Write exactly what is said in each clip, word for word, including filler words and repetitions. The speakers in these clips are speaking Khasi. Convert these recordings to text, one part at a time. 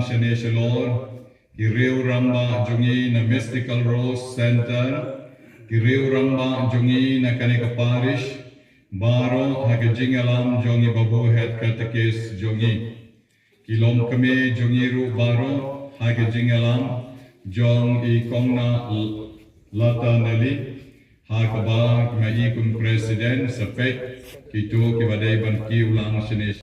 Shane shalor, ki riew rangbah jong ngi na Mystical Rose Center, ki riew rangbah jong ngi na kane ka parish, baroh ha ka jingïalam jong i Babu Head Catechist jong ngi. Ki longkmie jong ngi ruh baroh ha ka jingïalam jong i Kong Nah Lata Nelly, ha kaba ma i kum president sa peit kito kiba dei ban kiew lang shane.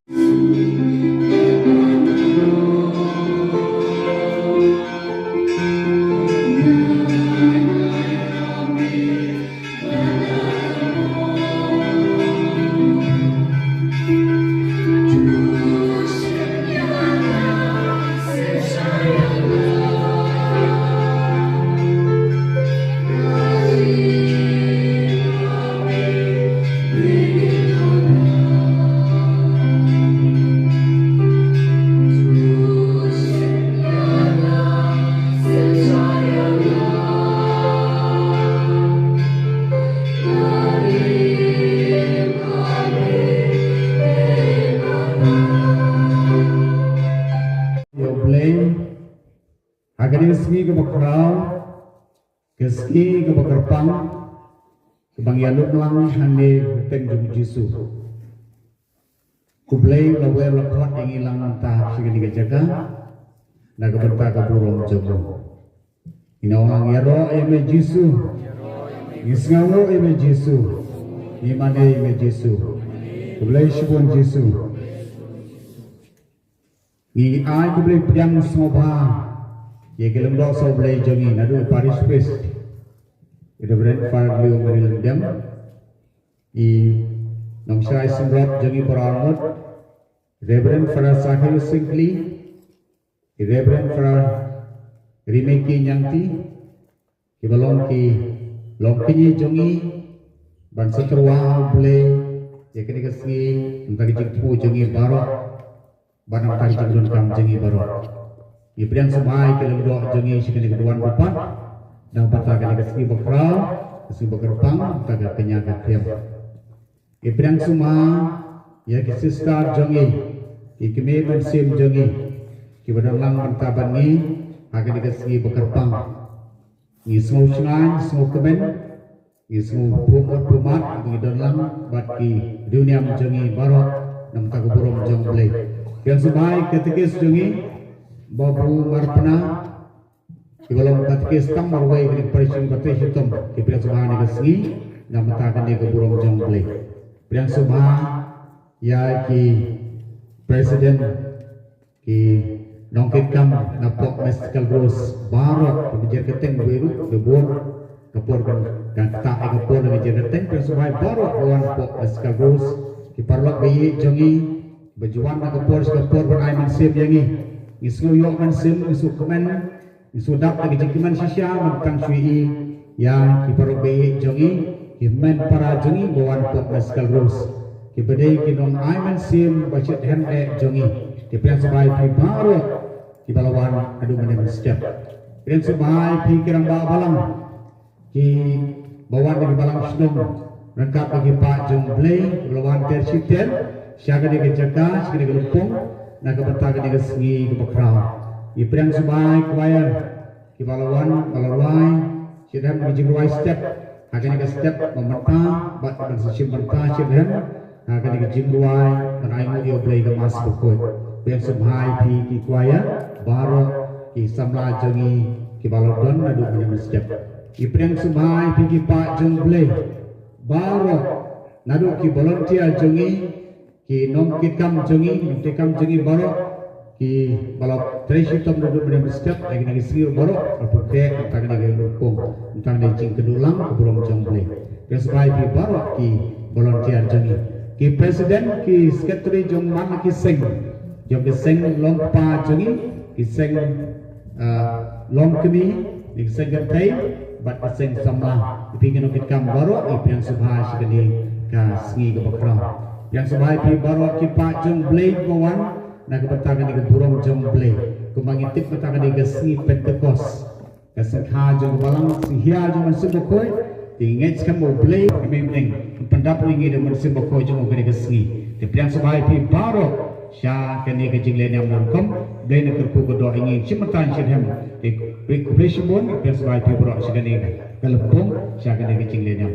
Ïa U Blei ha kane ka sngi kaba khraw, ka sngi kaba kyrpang, kaba ngi ïalum lang hangne ha ka kyrteng jong U Jisu. U Blei u la wer la khot ïa ngi lang mynta sha kane ka jaka na ka bynta ka burom jong u. Ngi ong lang, ïaroh ïa me Jisu. Ngi sngewnguh ïa me Jisu. Ngi mane ïa me Jisu. Khublei shibun Jisu. Ngi ai khublei pdiang sngewbha ïa ki lyngdoh sohblei jong ngi naduh i parish priest, i Reverend Father Leo Mary Lyngdoh, i nongshakri synod jong ngi baroh arngut, Reverend Father Zacharias Syngkli, i Reverend Father Rimeki Ñiangti, kiba long ki longkñi jong ngi ban sa tyrwa ha U Blei ïa kane ka sngi, na ka bynta ka jingthmu jong ngi baroh bad na ka bynta ka jingdonkam jong ngi baroh. Ngi pdiang sngewbha ïa ki lyngdoh jong ngi sha kane ka duwan dupat na ka bynta kane ka sngi bakhraw, ka sngi bakyrpang, na ka bynta ka kñia ka thiang. Ngi pdiang sngewbha ïa ki sister jong ngi, ki kmie mynsiem jong ngi, kiba don lang bynta bad ngi ha kane ka sngi bakyrpang. Ngi sngew shngaiñ, sngew kmen, ngi sngew pumot pumot, ngi don lang bad ki riewniam jong ngi baroh na ka bynta ka burom jong U Blei. Pdiang sngewbha ïa ki katekis jong ngi, Babu Marpna, kiba long katekis tang marwei kane ka parish jong ngi, ba trei shitom, ki pdiang sngewbha ha kane ka sngi na ka bynta kane ka burom jong U Blei. Pdiang sngewbha ïa ki president, ki nongkitkam na pok Mystical Rose baroh, ki jingkyrteng baroh, ki bun ka por, kan ktah ïa ka por, ki jingkyrteng, pdiang sngewbha baroh ba wan pok Mystical Rose, ki paralok ba ïeit jong ngi ba ju wan na ka por sha ka por ban ai mynsiem ïa ngi. Ngi sngew ïoh mynsiem, ngi sngew kmen, ngi sngew dap da ka jingkmen shisha ban tang shu ïohi ïa ki paralok ba ïeit jong ngi, ki hynmen para jong ngi ba wan pok Mystical Rose, kiba dei ki nongai mynsiem ba shit hem eh jong ngi. Ngi pdiang sngewbha ïa phi baroh kiba la wan haduh mynne mynstep. Pdiang sngewbha ïa phi ki rangbah balang, kiba wan na ki balang shnong ryngkat bad ki paid jong U Blei, kiba la wan ter shi ter sha kane ka jaka, sha kane ka lympung na ka bynta kane ka sngi kaba khraw. Ngi pdiang sngewbha ïa ki choir kiba la wan, ba la rwai, shit hem ki jingrwai step ha kane ka step ba mynta bad ban sa shim bynta shit hem ha kane ka jingrwai ban ainguh ïa U Blei ka Mass bakhuid. Pdiang sngewbha ïa phi ki choir baroh, ki samla jong ngi kiba la don naduh mynne mynstep. Ngi pdiang sngewbha ïa phi ki paid jong U Blei baroh, naduh ki volunteer jong ngi, ki nongkitkam jong ngi, nongkitkam jong ngi baroh, kiba la trei shitom naduh mynne mynstep ïa kine ki sngi baroh, ba pyntrei na kane ka lympung, na kane ka jingkynduh lang ka burom jong U Blei. Pdiang sngewbha ïa phi baroh ki volunteer jong ngi, ki president, ki secretary jong man la ki seng, jong ki seng longkpa jong ngi, ki seng, ah, longkmie, ki seng kynthei bad ki seng samla. Ïa phi ki nongkitkam baroh, ngi pdiang sngewbha sha kane ka sngi kaba khraw. Pdiang sngewbha ïa phi baroh ki paid jong U Blei ba wan na ka bynta kane ka burom jong U Blei. Kumba ngi tip mynta kane ka sngi Pentekost, ka sngi kha jong ka Balang, sngi hiar jong Mynsiem Bakhuid. Te ngi ngeit skhem ba U Blei, ka mei mneng, un pyndap ïa ngi da U Mynsiem Bakhuid jong u kane ka sngi. Te pdiang sngewbha ïa phi baroh Sha kane ka jingleh niam rukom, Blei un kyrkhu kyrdoh ïa ngi shimon tang shirhem. Te khublei shibun, pdiang sngewbha ïa phi baroh sha kane ka lympung, sha kane ka jingleh niam.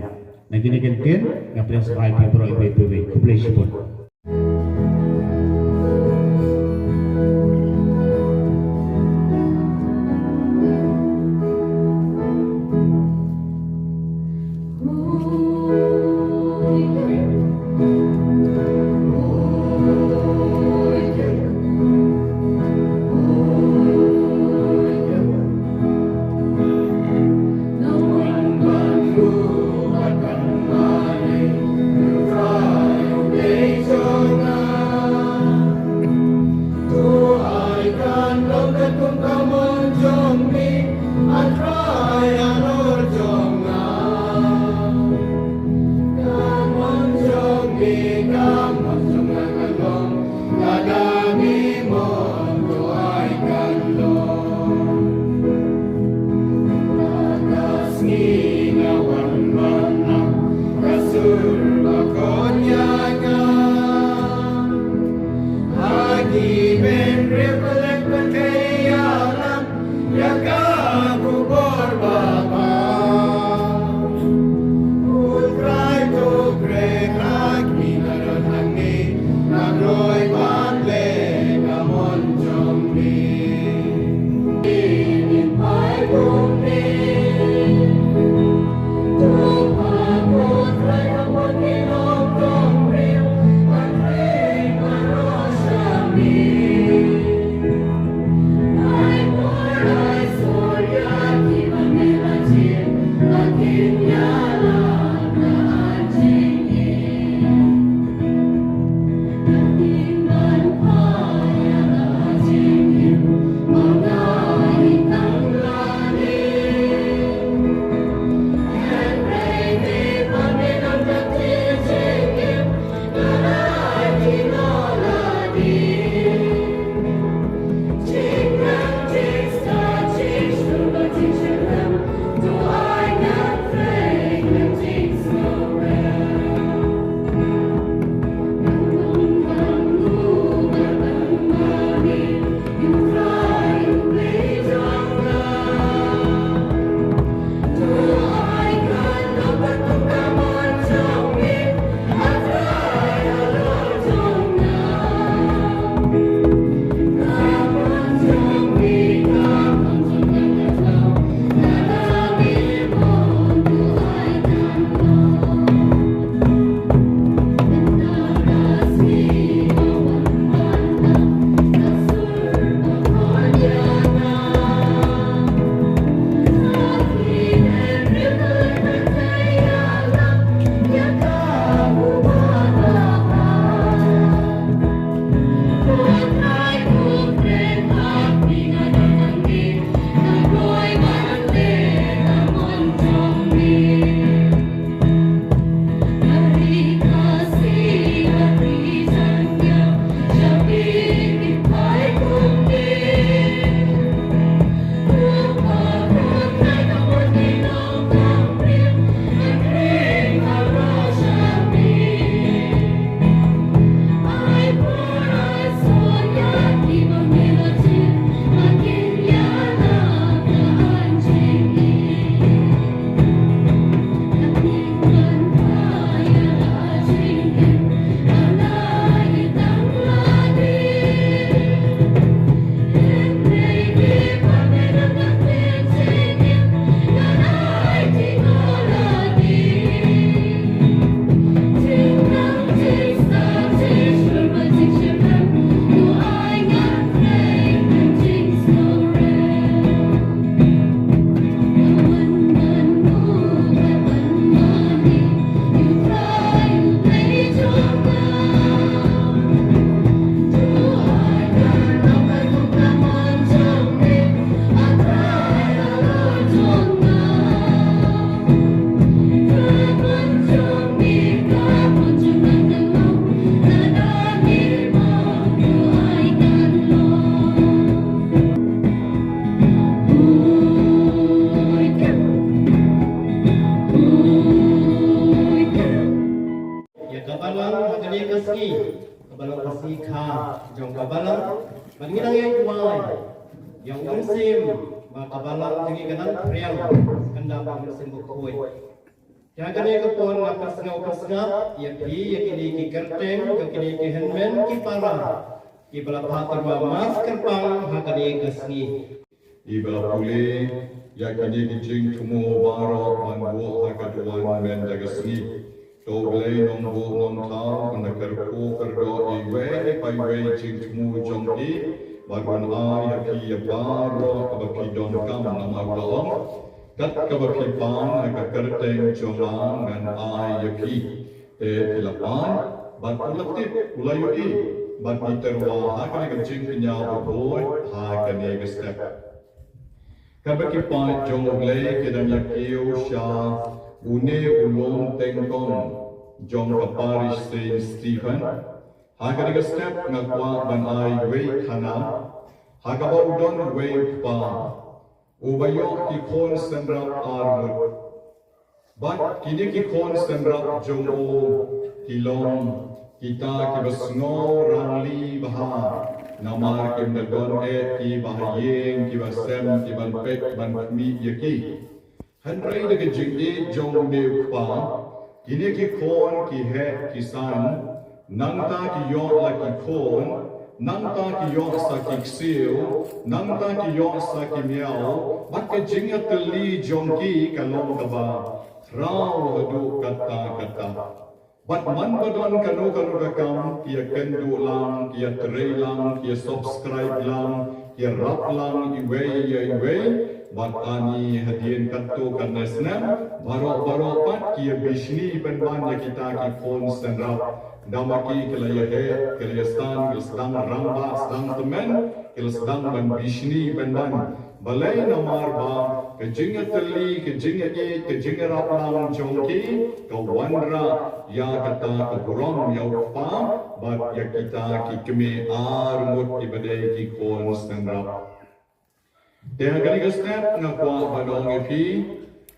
Na kine ki ktien, nga pdiang sngewbha ïa phi baroh iwei pa iwei. Khublei shibun. Ïa u mynsiem ba ka balang jong ngi ka nang phriang, kynda ba u mynsiem bakhuid. Ïa kane ka por nga pynsngew pynsngap ïa phi, ïa kine ki kyrteng, ïa kine ki hynmen ki para kiba la phah tyrwa mass kyrpang ha kane ka sngi. Iba la pule ïa kine ki jingthmu baroh ban buh ha ka duwan mynta ka sngi. To U Blei nongbuh nongthaw un da kyrkhu kyrdoh ïa iwei pa iwei jingthmu jong ki, bad un ai ïa phi ïa baroh kaba phi donkam namar ba ong, kat kaba phi pan ha ka kyrteng jong nga ngan ai ïa phi. Te phi la pan bad u la tip, u la ïohi, bad ngi tyrwa ha kane ka jingkñia bakhuid ha kane ka step. Katba ki paid jong U Blei ki dang ïa kiew sha une u lum tyngkong jong ka parish Saint Stephen, ha kane ka step nga kwah ban ai wei khana ha kaba u don wei u kpa uba ïoh ki khun synrap ar ngut. Bad kine ki khun synrap jong u ki long kita kiba sngew rangli bha, namar kim da don eh kiba ha ïing, kiba sem, kiban peit ban khmih ïa ki. Hynrei da ka jingïeit jong une u kpa, kine ki khun ki heh ki san, nangta ki ïoh la ki khun, nangta ki ïoh sa ki ksiew, nangta ki ïoh sa ki miaw, bad ka jingïatylli jong ki ka long kaba khraw haduh katta katta. Bad man ba don kano kano ka kam, ki ïakynduh lang, ki ïatrei lang, ki ïasubscribe lang, ki ïarap lang iwei ïa iwei. Bad ani hadien katto katne snem, baroh baroh pat ki ïabishni pynban ïa kita ki khun synrap. Da ma ki ki la ïaheh, ki la ïasan, ki la sdang rangbah, sdang tymmen, ki la sdang ban bishni pynban. Balei? Namar ba ka jingïatylli, ka jingïaieit, ka jingïarap lang jong ki ka wanrah ïa kata ka burom ïa u kpa bad ïa kita ki kmie ar ngut kiba dei ki khun synrap. Te ha kane ka step nga kwah ban ong ïa phi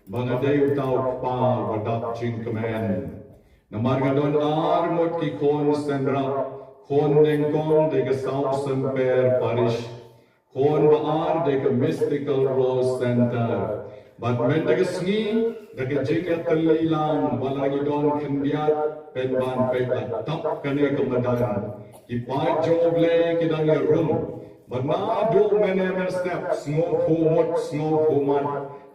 ba nga dei uta u kpa uba dap jingkmen. Namar nga don ar ngut ki khun synrap, khun nyngkong dei ka South Symper Parish, khun ba ar dei ka Mystical Rose Center. Bad mynta ka sngi da ka jingïatylli lang ba la ngi don khyndiat pynban peit la tap kane ka madan. Ki paid jong U Blei ki dang ïarum. Bad naduh mynne mynstep, sngewphuh mut sngewphuh mat,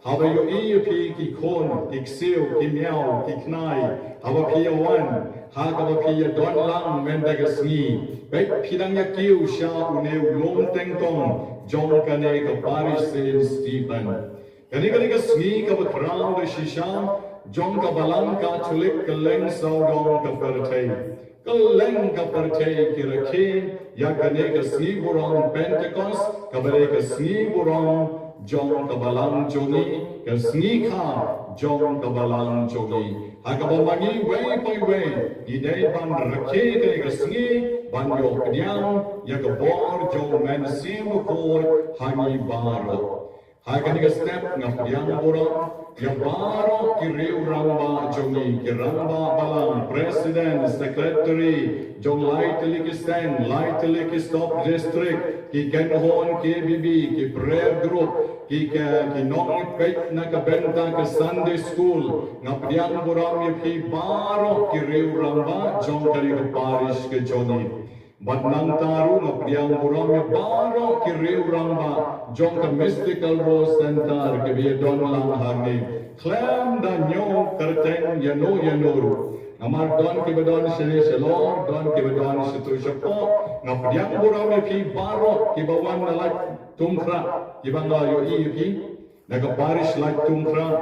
haba ïohi ïa phi ki khun, ki ksiew, ki miaw, ki khnai, haba phi ïawan, ha kaba phi ïadon lang mynta ka sngi, peit phi dang ïakiew sha une u lum tyngkong jong kane ka parish Saint Stephen. Kane, kane ka sngi kaba khraw da shisha jong ka Balang Katholik kylleng sawdong ka pyrthei. Kylleng ka pyrthei ki rakhe ïa kane ka sngi burom Pentecost, kaba dei ka sngi burom jong ka Balang jong ngi, ka sngi kha jong ka Balang jong ngi. Ha kaba ma ngi iwei pa iwei ngi dei ban rakhe kane ka sngi ban ïoh pdiang ïa ka bor jong U Mynsiem Bakhuid ha ngi baroh. Ha kane ka step nga pdiang burom ïa baroh ki riew rangbah jong ngi, ki rangbah balang, president, secretary jong lai tylli ki seng, lai tylli ki sub district, ki kynhun K B B, ki prayer group, ki, ki nongpeit na ka bynta ka Sunday school. Nga pdiang burom ïa phi baroh ki riew rangbah jong kane ka parish ka jong ngi. Bad nangta ruh nga pdiang burom ïa baroh ki riew rangbah jong ka Mystical Rose Center kiba ïadon lang hangne khlem da ñiew kyrteng ïano ïano ruh. Namar don kiba don shane shalor, don kiba don shato shapoh. Nga pdiang burom ïa phi baroh kiba wan na Laitumkhrah, kiba nga ïohi ïa phi na ka parish Laitumkhrah,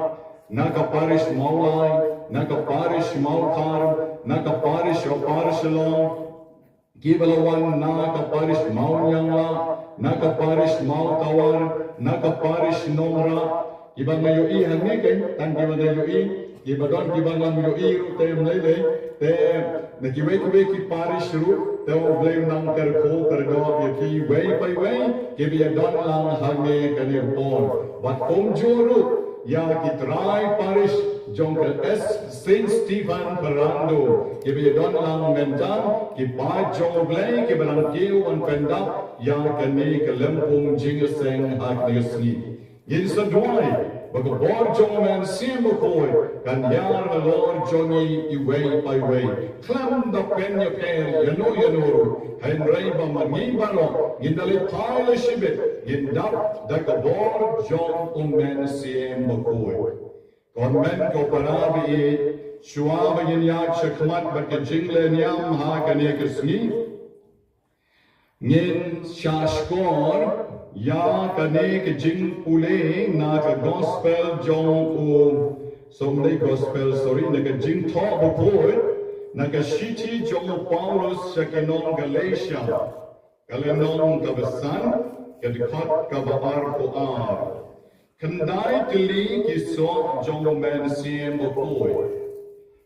na ka parish Mawlai, na ka parish Mawkhar, na ka parish Upper Shillong, kiba la wan na ka parish Mawniangla, na ka parish Mawtawar, na ka parish Nongrah, kiba nga ïohi hangne, kein tang kiba nga ïohi, kiba don kiba ngam ïohi ruh te ym lei lei, te na kiwei kiwei ki parish ruh te U Blei un nang kyrkhu kyrdoh ïa kiwei pa iwei kiba ïadon lang hangne kane ka por. Bad kumjuh ruh Ïa ki trai parish jong ka S Saint Stephen Pharangdo kiba ïadon lang mynta, ki paid jong U Blei kiba dang kiew ban pyndap ïa kane ka lympung jingïaseng ha kane ka sngi. Ngin sa duwai ba ka bor jong U Mynsiem Bakhuid kan ïar halor jong ngi iwei pa iwei. Khlem da pynïapher ïano ïano ruh, hynrei ba ma ngi baroh ngin da leit phai la shibit, ngin dap da ka bor jong U Mynsiem Bakhuid. Ko hynmen ko para baieit, shuwa ba ngin ïaid shakhmat bad ka jinglehniam ha kane ka sngi, ngin shahshkor ïa kane ka jingpule na ka gospel jong u, sorry, gospel, sorry, na ka jingthoh bakhuid na ka shithi jong u Paulus sha ki nong Galatia, ka lynnong kaba san, ka dkhot kaba arphew ar. Khyndai tylli ki soh jong U Mynsiem Bakhuid.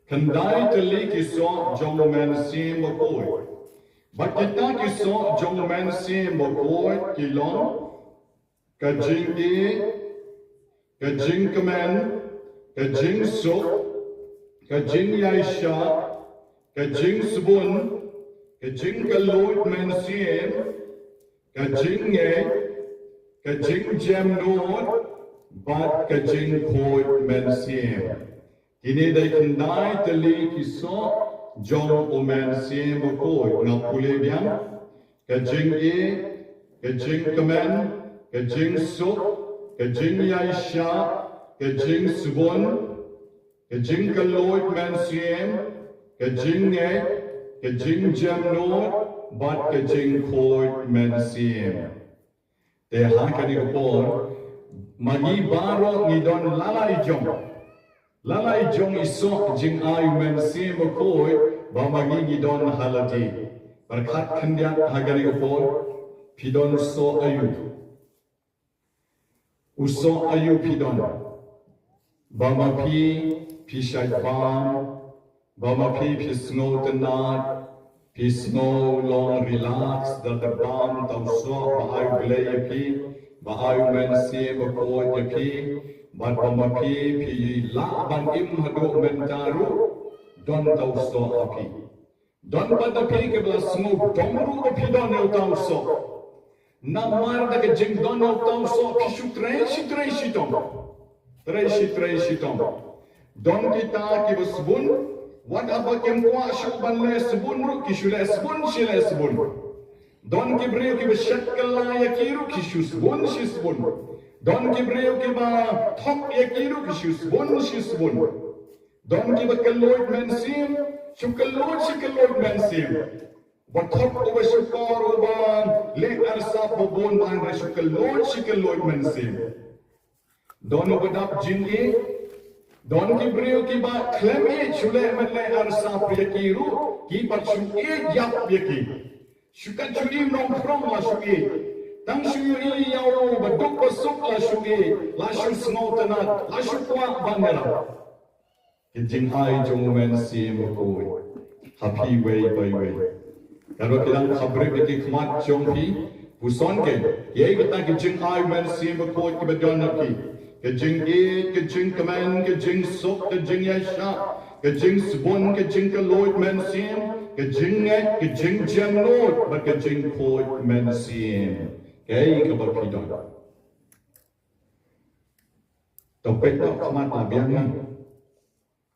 Khyndai tylli ki soh jong U Mynsiem Bakhuid. Bad kita ki soh jong U Mynsiem Bakhuid ki long: ka jingïeit, ka jingkmen, ka jingsuk, ka jingïaishah, ka jingsbun, ka jingkylluid mynsiem, ka jingngeit, ka jingjemnud, bad ka jingkhuid mynsiem. Kine dei khyndai tylli ki soh jong U Mynsiem Bakhuid. Nga pule biang: ka jingïeit, ka jingkmen, ka jingsuk, ka jingïaishah, ka jingsbun, ka jingkylluid mynsiem, ka jingngeit, ka jingjemnud, bad ka jingkhuid mynsiem. Te ha kane ka por, ma ngi baroh ngi don la la i jong, la la i jong i soh jingai U Mynsiem Bakhuid ba ma ngi ngi don ha lade. Pyrkhat khyndiat ha kane ka por, phi don soh aïu? U soh aïu phi don? Ba ma phi, phi shait bam, ba ma phi, phi sngewtynnad, phi sngew long relax da ka bam tau soh ba ai U Blei ïa phi, ba ai U Mynsiem Bakhuid ïa phi, bad ba ma phi, phi lah ban im haduh mynta ruh, don tau soh ha phi. Don pat da phi kiba la sngew dom ruh ba phi don ïa uta u soh. Namar da ka jingdon ïa uta u soh phi shu trei shi trei shitom. Trei shi trei shitom. Don kita kiba sbun, wat haba kim kwah shuh ban leh sbun ruh ki shu leh sbun shi leh sbun. Don ki briew kiba shet kylla ïa ki ruh ki shu sbun shi sbun. Don ki briew kiba thok ïa ki ruh ki shu sbun shi sbun. Don kiba kylluid mynsiem, shu kylluid shi kylluid mynsiem. Ba thok uba shukor uba leh arsap ba bun ba hynrei shu kylluid shi kylluid mynsiem. Don uba dap jingïeit, don ki briew kiba khlem ïeit shu leh met leh arsap ïa ki ruh, ki pat shu ïeit ïap ïa ki. Shu kat shu im nongphrong la shu ïeit. Tang shu ïohi ïa u ba duk ba suk la shu ïeit, la shu sngewtynnad, la shu kwah ban ïarap. Ka jingai jong U Mynsiem Bakhuid ha phi iwei pa iwei. Katba phi dang khabrip ïa ki khmat jong phi, puson kein kiei kita ki jingai U Mynsiem Bakhuid kiba don ha phi. Ka jingïeit, ka jingkmen, ka jingsuk, ka jingïaishah, ka jingsbun, ka jingkylluid mynsiem, ka jingngeit, ka jingjemnud bad ka jingkhuid mynsiem. Kaei kaba phi don? To peit noh, khmat la biang hi.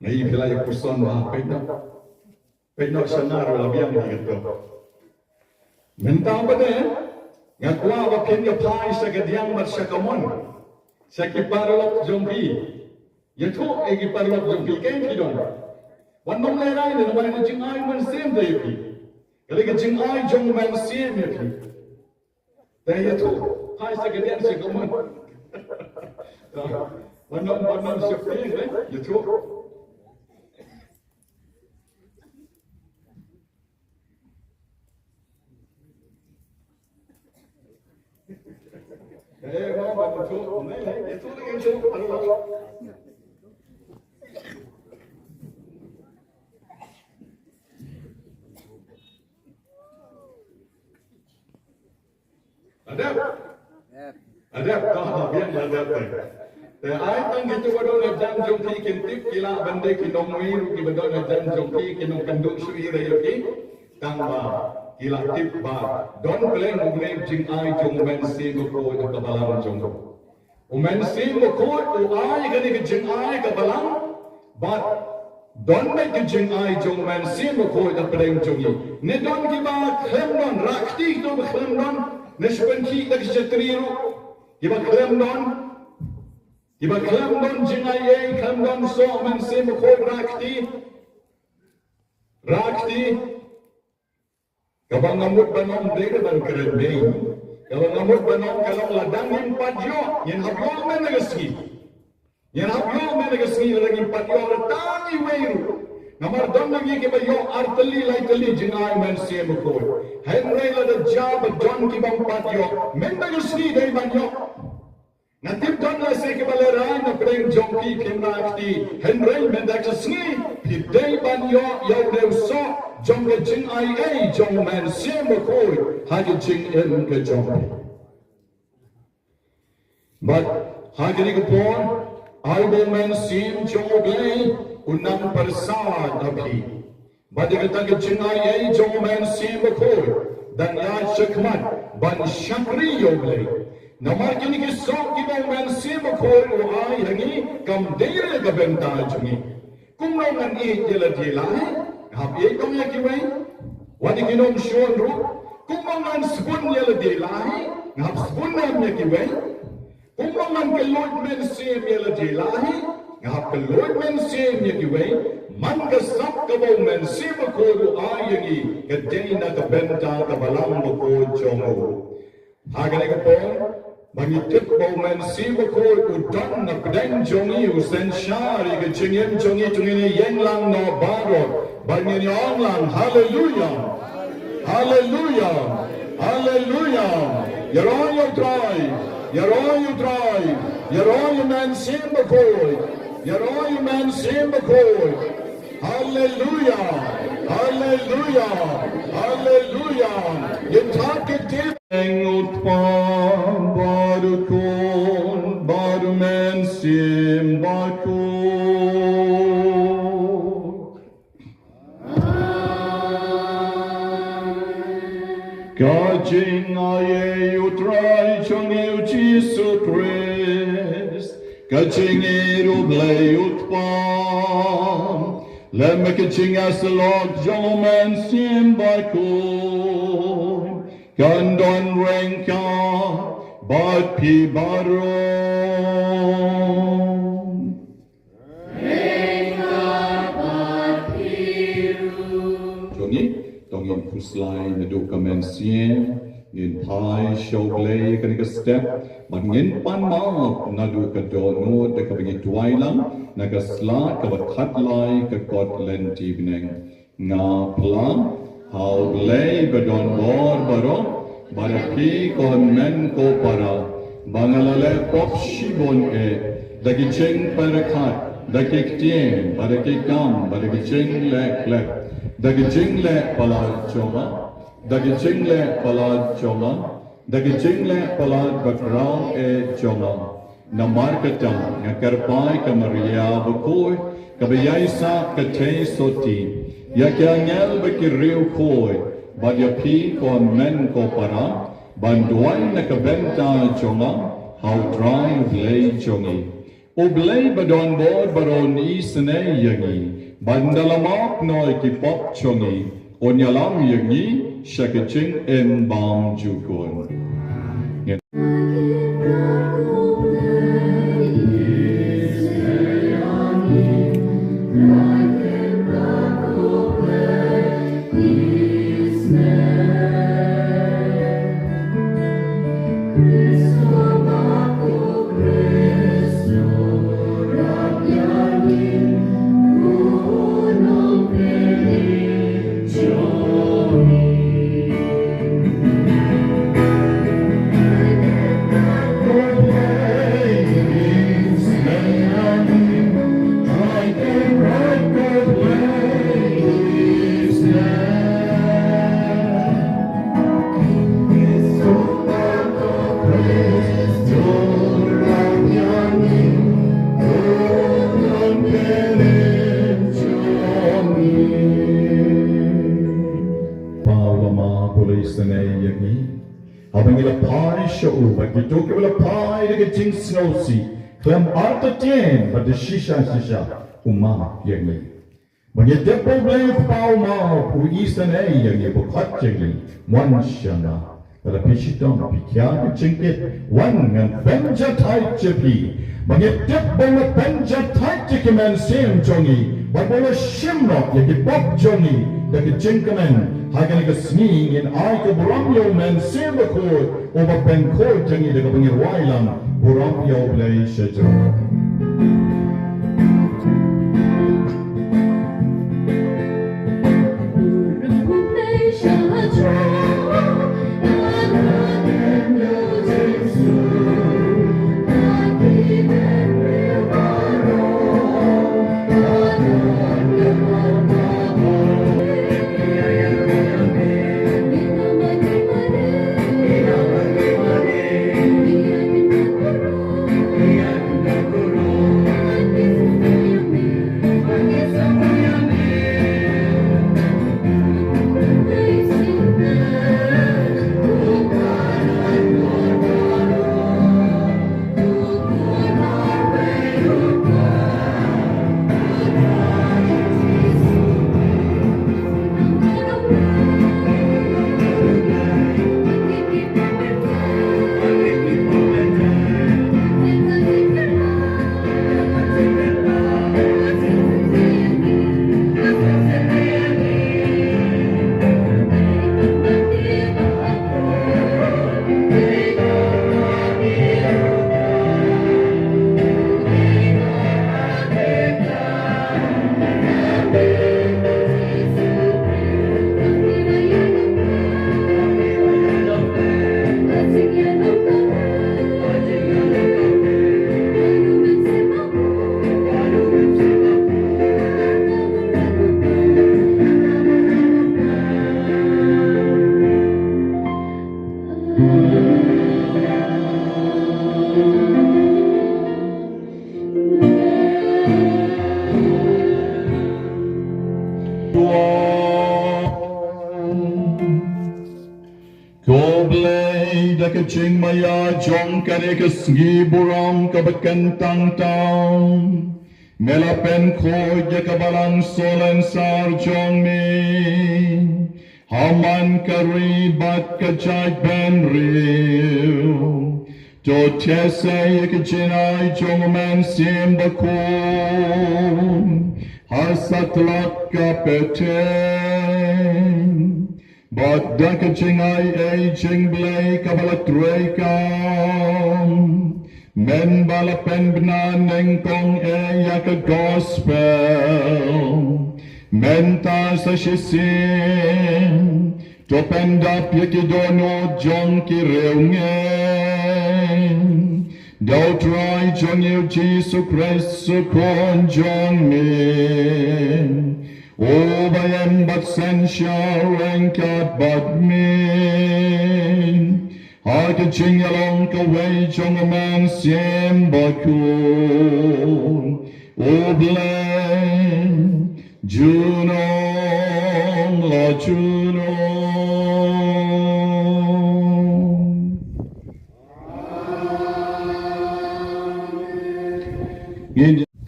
Nga ïohi phi la ïa puson ba peit noh. Peit noh sha nga ruh la biang hi kato. Mynta pat de nga kwah ba phin ïa phai sha ka diang bad sha ka mon, sha ki paralok jong phi. Ïathuh ïa ki paralok jong phi, kaei phi don. Wat nym lehrai ne, namar ka jingai U Mynsiem te ïa phi. Ka dei ka jingai jong U Mynsiem ïa phi. Te ïathuh, phai sha ka diang sha ka mon. Wat nym, wat nym sheptieng, eh, ïathuh. Eh, wat nym ïathuh, ïathuh, ïathuh. Adep. Adep, to, biang la adep te. Te ai tang kito ba don hajan jong phi kin tip, ki lah ban dei ki nongwei ruh kiba don hajan jong phi, ki nongkynduh shuh hi re ïa phi. Tang ba ki lah tip ba don pleng u nep jingai jong u Mynsiem Bakhuid ha ka balang jong u. U Mynsiem Bakhuid u ai kane ka jingai ha ka balang, bad don beit ka jingai jong u Mynsiem Bakhuid hapdeng jong ngi. Ne don kiba khlem don, rah kti kito ba khlem don, ne shu pynkhih da ka shatri ruh. Kiba khlem don, kiba khlem don jingai ei, khlem don soh Mynsiem Bakhuid, rah kti. Rah kti. Kaba nga mut ban ong dei ban kren mei. Kaba nga mut ban ong ka long lada ngim pat ïoh, ngin hap ïoh mynta ka sngi. Ngin hap ïoh mynta ka sngi lada ngim pat ïoh, lada tang iwei ruh. Namar don na ngi kiba ïoh ar tylli lai tylli jingai Mynsiem Bakhuid. Hynrei lada jia ba don kibym pat ïoh, mynta ka sngi dei ban ïoh. Nga tip don lehse kiba lehraiñ na pdeng jong phi, phim rah kti. Hynrei mynta ka sngi phi dei ban ïoh ïa u neu soh jong ka jingai ei jong u Mynsiem Bakhuid ha ka jingim ka jong phi. Bad ha kane ka por, ai ba u Mynsiem jong U Blei un nang pyrsad ha phi. Bad da kata ka jingai ei jong u Mynsiem Bakhuid, dang ïaid shakhmat ban shakri ïa U Blei. Namar kine ki soh kiba u Mynsiem Bakhuid u ai ha ngi kam dei re ka bynta jong ngi. Kumno ngan ïeit ïa lade lah hi, nga hap ïeit noh ïa kiwei. Wat ïa ki nongshun ruh. Kumno ngan sbun ïa lade lah hi, nga hap sbun noh ïa kiwei. Kumno ngan kylluid mynsiem ïa lade lah hi, nga hap kylluid mynsiem ïa kiwei. Man ka sap kaba u Mynsiem Bakhuid u ai ïa ngi, ka dei na ka bynta ka balang bakhuid jong u. Ha kane ka por, ba ngi tip ba u Mynsiem Bakhuid u don na pdeng jong ngi, u synshar ïa ka jingim jong ngi, to ngin ïeng lang noh baroh, ba ngin ong lang, Haleluya. Haleluya. Haleluya. Ïaroh ïa U Trai. Ïaroh ïa U Trai. Ïaroh ïa u Mynsiem Bakhuid. Ïaroh ïa u Mynsiem Bakhuid. Haleluya. Haleluya. Haleluya. Ngin thad kyrteng. Eng Utpam bad U Khun bad U Mynsiem Bakhuid. Ka jingai ei U Trai jong ngi U Jisu Khrist, ka jingïeit U Blei U Kpa, lem ka jingïasyllok jong U Mynsiem Bakhuid, kan don ryngkat bad phi baroh. Jong ngi, to ngin khuslai naduh ka mynsiem, ngin phai sha U Blei kane ka step, bad ngin pan map naduh ka dohnud da kaba ngi duwai lang na ka slide kaba khatlai ka kot lynti bneng. Nga phla ha U Blei ba don bor baroh, bad ha phi ko hynmen ko para, ba nga la leh pop shibun eh, da ki jingpyrkhat, da ki ktien, bad da ki kam, bad da ki jingleh khleh, da ki jingleh palat jong nga, da ki jingleh palat jong nga, da ki jingleh palat bakhraw eh jong nga. Namar kata nga kyrpad ïa ka Maria bakhuid, kaba ïaisah ka thei sotti, ïa ki angel bad ki riewkhuid, bad ïa phi ko hynmen ko para, ban duwai na ka bynta jong nga ha U Trai U Blei jong ngi. U Blei ba don bor baroh un isynei ïa ngi, bad un da la map noh ïa ki pop jong ngi, un ïalam ïa ngi sha ka jingim bymjukut. Ba ngi la phai sha u, ba kito kiba la phai da ka jingsngewsih khlem artatien bad da shisha shisha, u map ïa ngi. Ba ngi tip ba U Blei u Kpa u map u isynei ïa ngi, ba khot ïa ngi, wan sha nga. Lada phi shitom, phi khia ka jingkit, wan, ngan pynjahthait ïa phi. Ba ngi tip ba u la pynjahthait ïa ki mynsiem jong ngi, bad ba u la shim noh ïa ki pop jong ngi da ka jingkmen. Ha kane ka sngi ngin ai ka burom ïa U Mynsiem Bakhuid, uba pynkhuid ïa ngi da kaba ngi rwai lang. Burom ïa U Blei sha jrong. Ko Blei, da ka jingmaïa jong kane ka sngi burom kaba kyntang tam, me la pynkhuid ïa ka balang solensar jong me ha man ka ri bad ka jaitbynriew. To theh sa ïa ka jingai jong U Mynsiem Bakhuid ha satlak ka pyrthei. Bad da ka jingai ei jingblei kaba la treikam, mynba la pynbna nyngkong ei ïa ka gospel, mynta sa shisien to pyndap ïa ki dohnud jong ki riewngeit da U Trai jong ngi U Jisu Khrist U Khun jong me, uba ïeng bad synshar ryngkat bad me ha ka jingïalong kawei jong U Mynsiem Bakhuid, U Blei, junom la junom.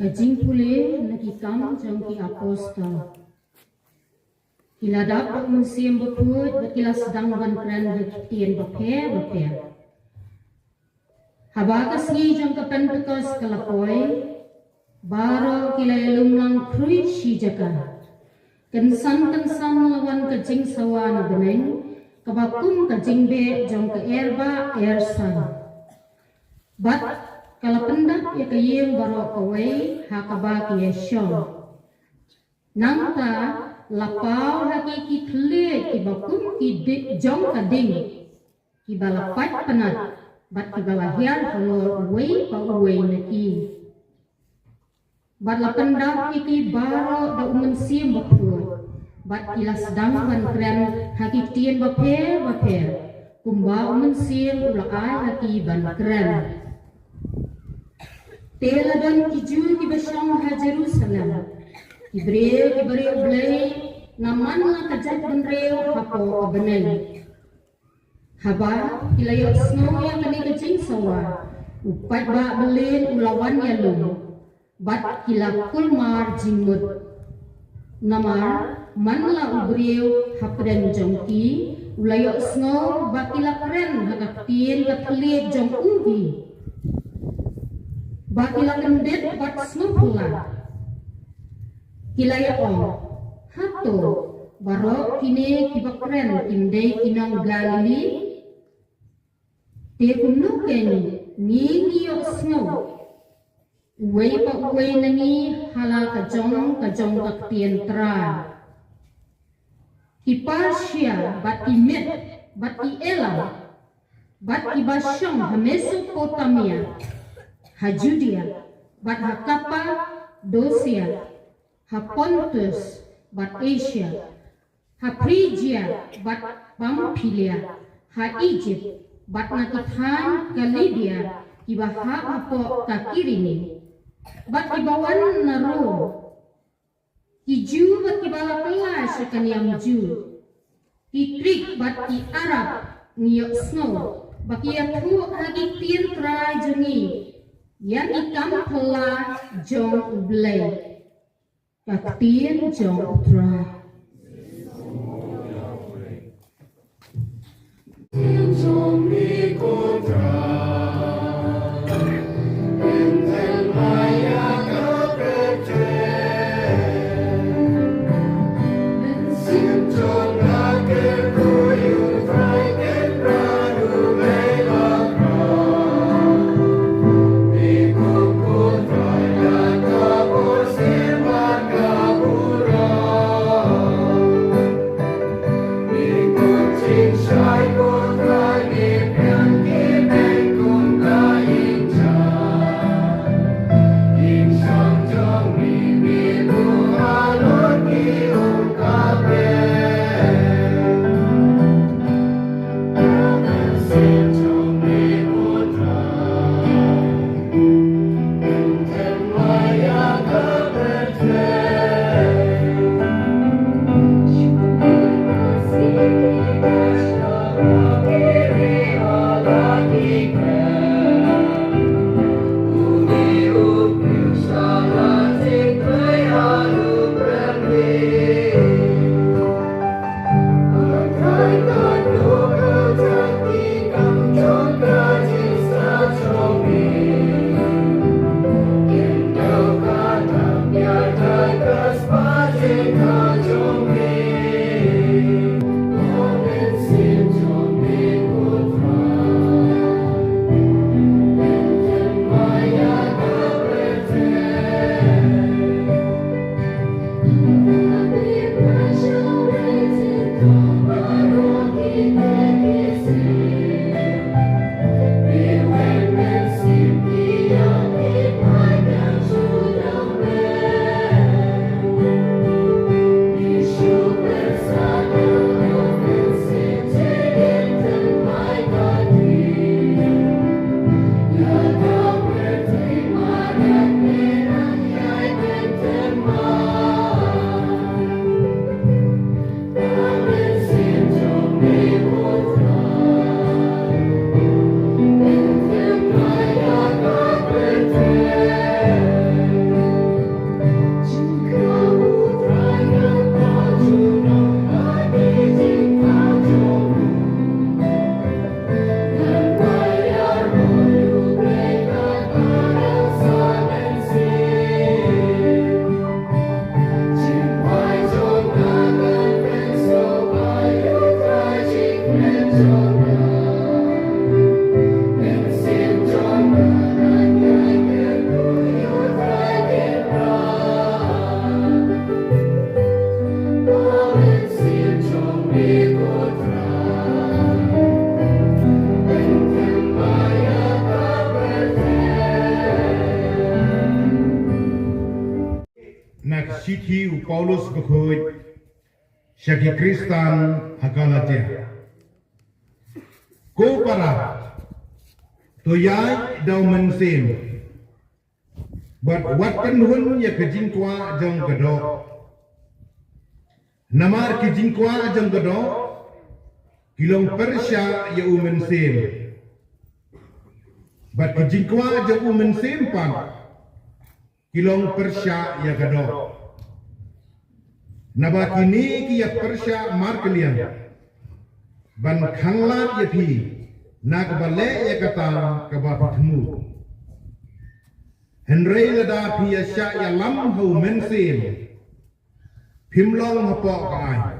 Ka jingpule na Ki Kam jong ki Apostol. Ki la dap da U Mynsiem Bakhuid bad ki la sdang ban kren da ki ktien bapher bapher. Haba ka sngi jong ka Pentekost ka la poi, baroh ki la ïalum lang khrui shi jaka. Kynsan kynsan la wan ka jingsawa na bneng, kaba kum ka jingbeh jong ka erbah ersan. Bad ka la pyndap ïa ka ïing baroh kawei ha kaba ki ïashong. Nangta la paw ha ki ki thylliej kiba kum ki di-, jong ka ding, kiba la pait pynat, bad kiba la hiar halor uwei pa uwei na ki. Bad la pyndap ïa ki baroh da U Mynsiem Bakhuid, bad ki la sdang ban kren ha ki ktien bapher bapher, kumba U Mynsiem u la ai ha ki ban kren. Te la don ki Jiw kiba shong ha Jerusalem, ki briew kiba riewblei na man la ka jaitbynriew hapoh ka bneng. Haba ki la ïohsngew ïa kane ka jingsawa, u paidbah Belen u la wan ïalum, bad ki la kulmar jingmut. Namar man la u briew hapdeng jong ki u la ïohsngew ba ki la kren ha ka ktien ka thylliej jong u hi, ba ki la kyndit bad sngewphylla. Ki la ïa-ong, hato baroh kine kiba kren kim dei ki nong Galili? Te kumno kein ngi ngi ïohsngew uwei pa uwei na ngi ha la ka jong ka jong ka ktien Trai? Ki Parthia bad ki Med bad ki Elam, bad kiba shong ha Mesopotamia, ha Judia bad ha Kapadosia, ha Pontus bad Asia, ha Phrigia bad Pamphilia, ha Ijipt bad na ki thaiñ ka Libia kiba hap hapoh ka Kirene, bad kiba wan na Rom, ki Jiw bad kiba la kylla sha ka niam Jiw, ki Krit bad ki Arab. Ngi ïohsngew ba ki ïathuh ha ki ktien Trai jong ngi ïa ki kam phylla jong U Blei. Ka ktien jong U Trai. Na ka shithi u Paulus bakhuid sha ki Khristan ha Galatia. Ko para, to ïaid da u Mynsiem, bad wat kynhun ïa ka jingkwah jong ka doh. Namar ki jingkwah jong ka doh ki long pyrshah ïa u Mynsiem. Bad ki jingkwah jong u Mynsiem pat ki long pyrshah ïa ka doh. Naba kine ki ïa pyrshah markylliang ban khanglad ïa phi na kaba leh ïa kata kaba phi thmu. Hynrei lada phi ïa shah ïalam ha u Mynsiem, phim long hapoh ka aiñ.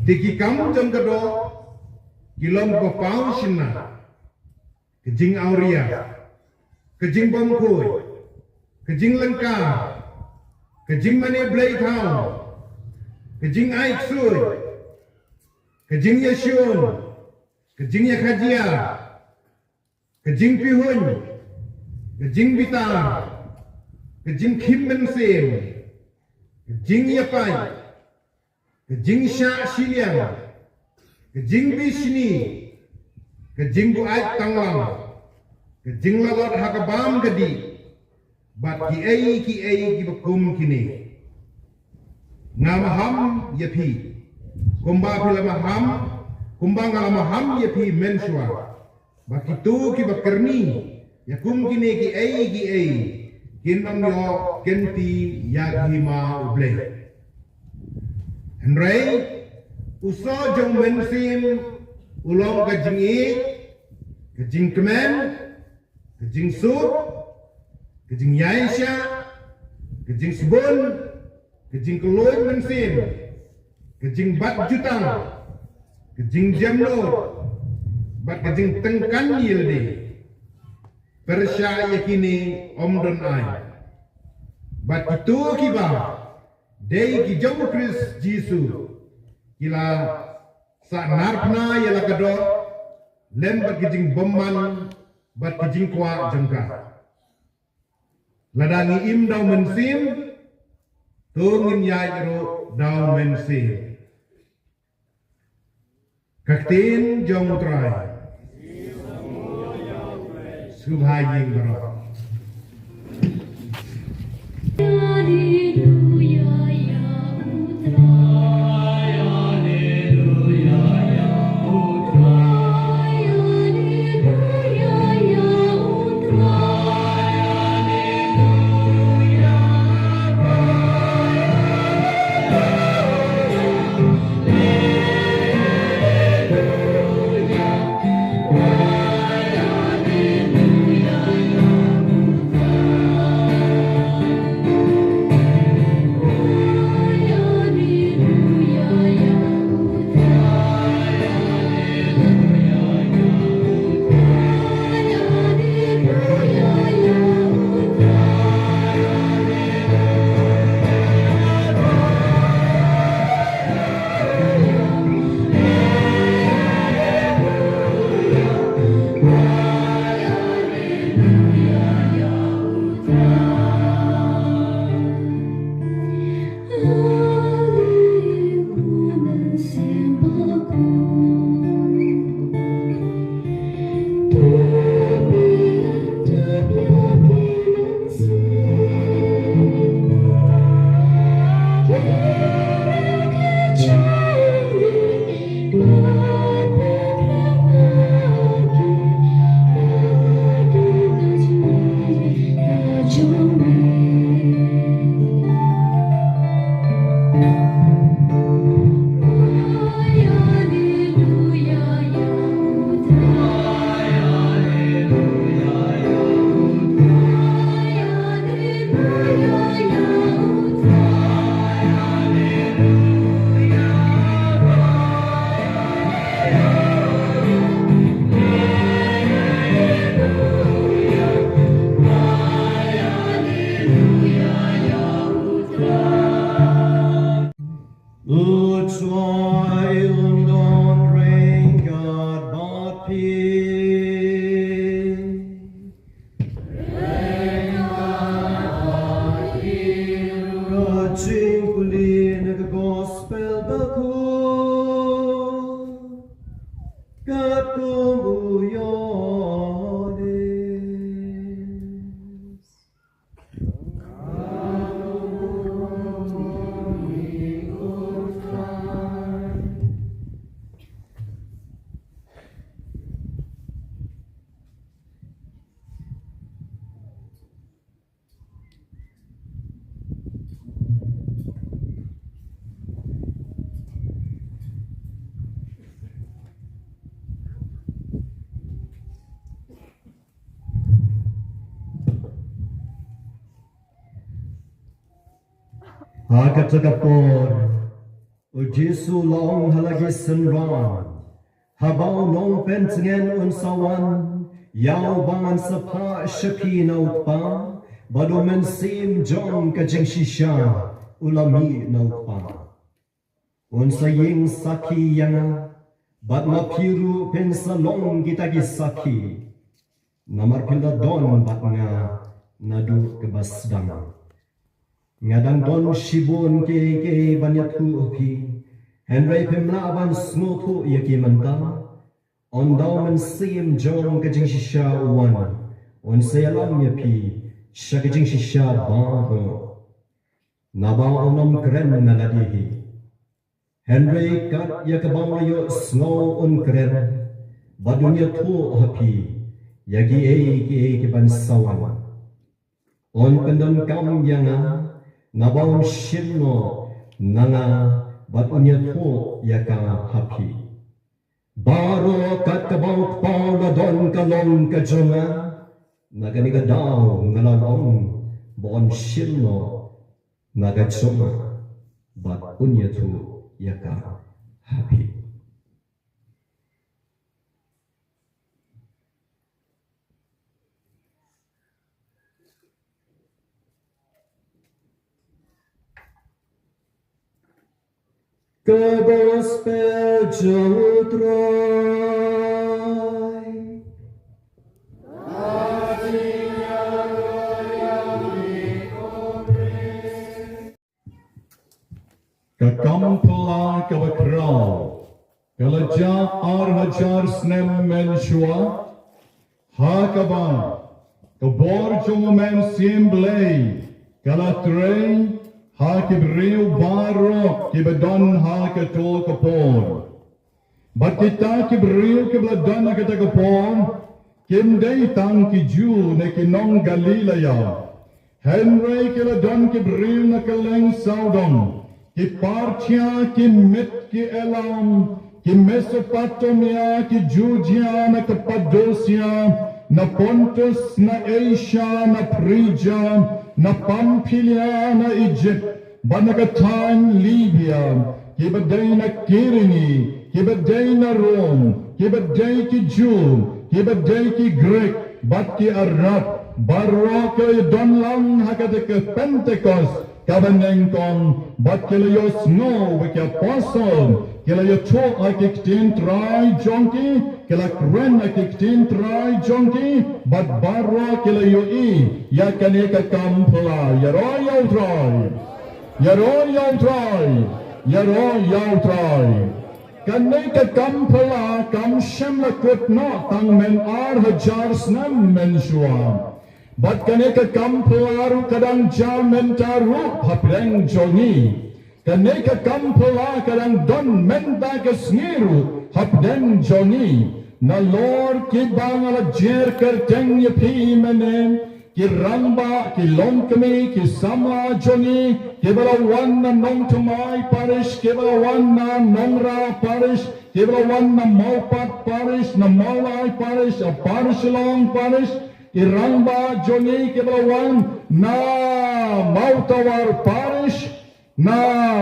Te ki kam jong ka doh ki long ba paw shynna: ka jingawria, ka jingbymkhuid, ka jinglyngkar, ka jingmane blei thaw, ka jingaiksuid, ka jingïashun, ka jingïakhajia, ka jingpihuiñ, ka jingbitar, ka jingkhim mynsiem, ka jingïapait, ka jingshah shiliang, ka jingbishni, ka jingbuaid tanglam, ka jinglalot ha ka bam ka dih, bad kiei kiei kiba kum kine. Nga maham ïa phi, kumba phi la maham, kumba nga la maham ïa phi mynshuwa, ba kito kiba kyrni ïa kum kine kiei kiei kin ym ïoh kynti ïa ka hima U Blei. Hynrei u soh jong u Mynsiem u long ka jingïeit, ka jingkmen, ka jingsuk, ka jingïaishah, ka jingsbun, ka jingkylluid mynsiem, ka jingbat jutang, ka jingjemnud, bad ka jingtyngkan ïalade. Pyrshah ïa kine ym don aiñ. Bad kito kiba dei ki jong u Khrist Jisu ki la sahnarphna ïa la ka doh lem bad ki jingbymman bad ki jingkwah jong ka. Lada ngi im da u Mynsiem, to ngin ïaid ruh da u Mynsiem. Ka ktien jong u Trai. Sngewbha ïing baroh. Ha kata ka por, u Jisu u la ong ha la ki synran, haba u nongpyntngen un sa wan, ïa u ban sa phah sha phi na u Kpa, bad u Mynsiem jong ka jingshisha u la mih na u Kpa. Un sa ïeng sakhi ïa nga, bad ma phi ruh phin sa long kita ki sakhi. Namar phi la don bad nga naduh kaba sdang. Nga dang don shibun kiei kiei ban ïathuh ha phi, hynrei phim lah ban sngewthuh ïa ki mynta. Ynda u Mynsiem jong ka jingshisha u wan, un sa ïalam ïa phi sha ka jingshisha baroh. Naba un ym kren na lade hi, hynrei kat ïa kaba u la ïohsngew un kren, bad un ïathuh ha phi ïa kiei kiei kiban sa wan. Un pyndonkam ïa nga, naba un shim noh na nga, bad un ïathuh ïa ka ha phi. Baroh kat kaba u Kpa u la don ka long ka jong nga, na kane ka daw nga la long ba un shim noh na ka jong nga, bad un ïathuh ïa ka ha phi. Ka Gospel jong u Trai. Ka kam phylla kaba khraw ka la jia ar hajar snem mynshuwa, ha kaba ka bor jong u Mynsiem Blei ka la trei ha ki briew baroh kiba don ha kato ka por. Bad kita ki briew kiba la don ha kata ka por kim dei tang ki Jiw ne ki nong Galilaia, hynrei ki la don ki briew na kylleng sawdong, ki Parthia, ki Mid, ki Elam, ki Mesopotamia, ki Judia, na Kapadosia, na Pontus, na Asia, na Phrigia, na Pamphilia, na Ijipt, bad na ka thaiñ Libia, kiba dei na Kirene, kiba dei na Rom, kiba dei ki Jiw, kiba dei ki Grik, bad ki Arab, baroh ki la ïadon lang ha kata ka Pentekost kaba nyngkong, bad ki la ïohsngew ïa ki apostol, ki la ïathuh ha ki ktien Trai jong ki, ki la kren ha ki ktien Trai jong ki, bad baroh ki la ïohi ïa kane ka kam phylla. Ïaroh ïa u Trai. Ïaroh ïa u Trai. Ïaroh ïa u Trai. Kane ka kam phylla kam shym la kut noh tang myn ar hajar snem mynshuwa. Bad kane ka kam phylla ruh ka dang jia mynta ruh hapdeng jong ngi. Kane ka kam phylla ka dang don mynta ka sngi ruh hapdeng jong ngi. Nalor kiba nga la jer kyrteng ïa phi mynne, ki rangbah, ki longkmie, ki samla jong ngi, kiba la wan na Nongthymmai Parish, kiba la wan na Nongrah Parish, kiba la wan na Mawpat Parish, na Mawlai Parish, Upper Shillong Parish, ki rangbah jong ngi kiba la wan na Mawtawar Parish, na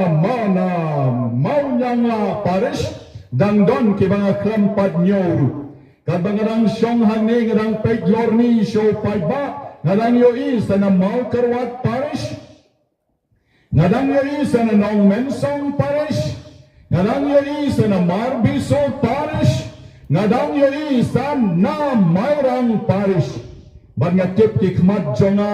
Ma-, na Mawniangla Parish, dang don kiba nga khlem pat ñiew ruh. Katba nga dang shong hangne nga dang peit lorni sha u paidbah, nga dang ïohi sa na Mawkyrwat Parish, nga dang ïohi sa na Nongmensong Parish, nga dang ïohi sa na Marbiso Parish, nga dang ïohi sa na Mairang Parish. Bad nga tip ki khmat jong nga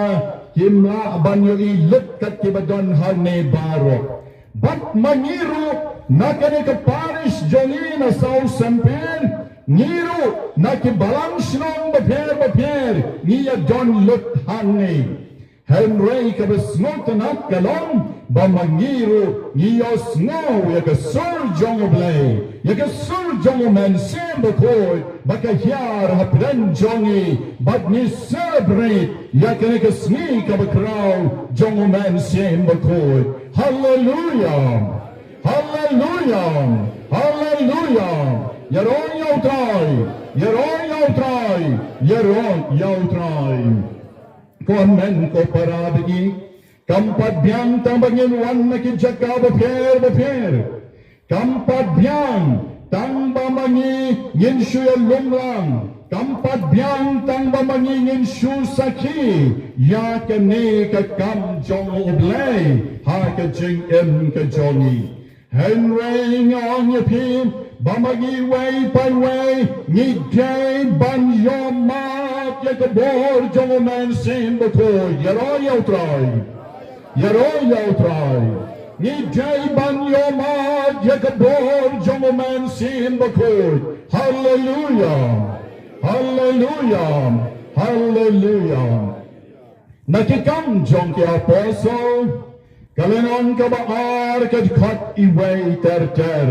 kim lah ban ïohi lut kat kiba don hangne baroh. Bad ma ngi ruh na kane ka parish jong ngi na South Sempir, ngi ruh na ki balang shnong bapher bapher ngi ïadon lut hangne. Hynrei kaba sngewtynnat ka long ba ma ngi ruh ngi ïohsngew ïa ka sur jong U Blei, ïa ka sur jong U Mynsiem Bakhuid, ba ka hiar hapdeng jong ngi, bad ngi celebrate ïa kane ka sngi kaba khraw jong U Mynsiem Bakhuid. Haleluia! Haleluia! Haleluia! Ïaroh ïa U Trai! Ïaroh ïa U Trai! Ïaroh ïa U Trai! Ko hynmen ko para baieit, Kam pat biang tang ba ngin wan na ki jaka bapher bapher. Kam pat biang tang ba ma ngi ngin shu ïalum lang. Kam pat biang tang ba ma ngi ngin shu sakhi ïa kane ka kam jong U Blei ha ka jingim ka jong ngi. Hynrei nga ong ïa phi ba ma ngi wei pa wei ngi dei ban ïoh mad ïa ka bor jong U Mynsiem Bakhuid. Ïaroh ïa U Trai. Ïaroh ïa U Trai. Ngi dei ban ïoh mad ïa ka bor jong U Mynsiem Bakhuid. Haleluya. Haleluya. Haleluya. Na Ki Kam jong ki Apostol, ka lynnong kaba ar, ka dkhot iwei ter ter.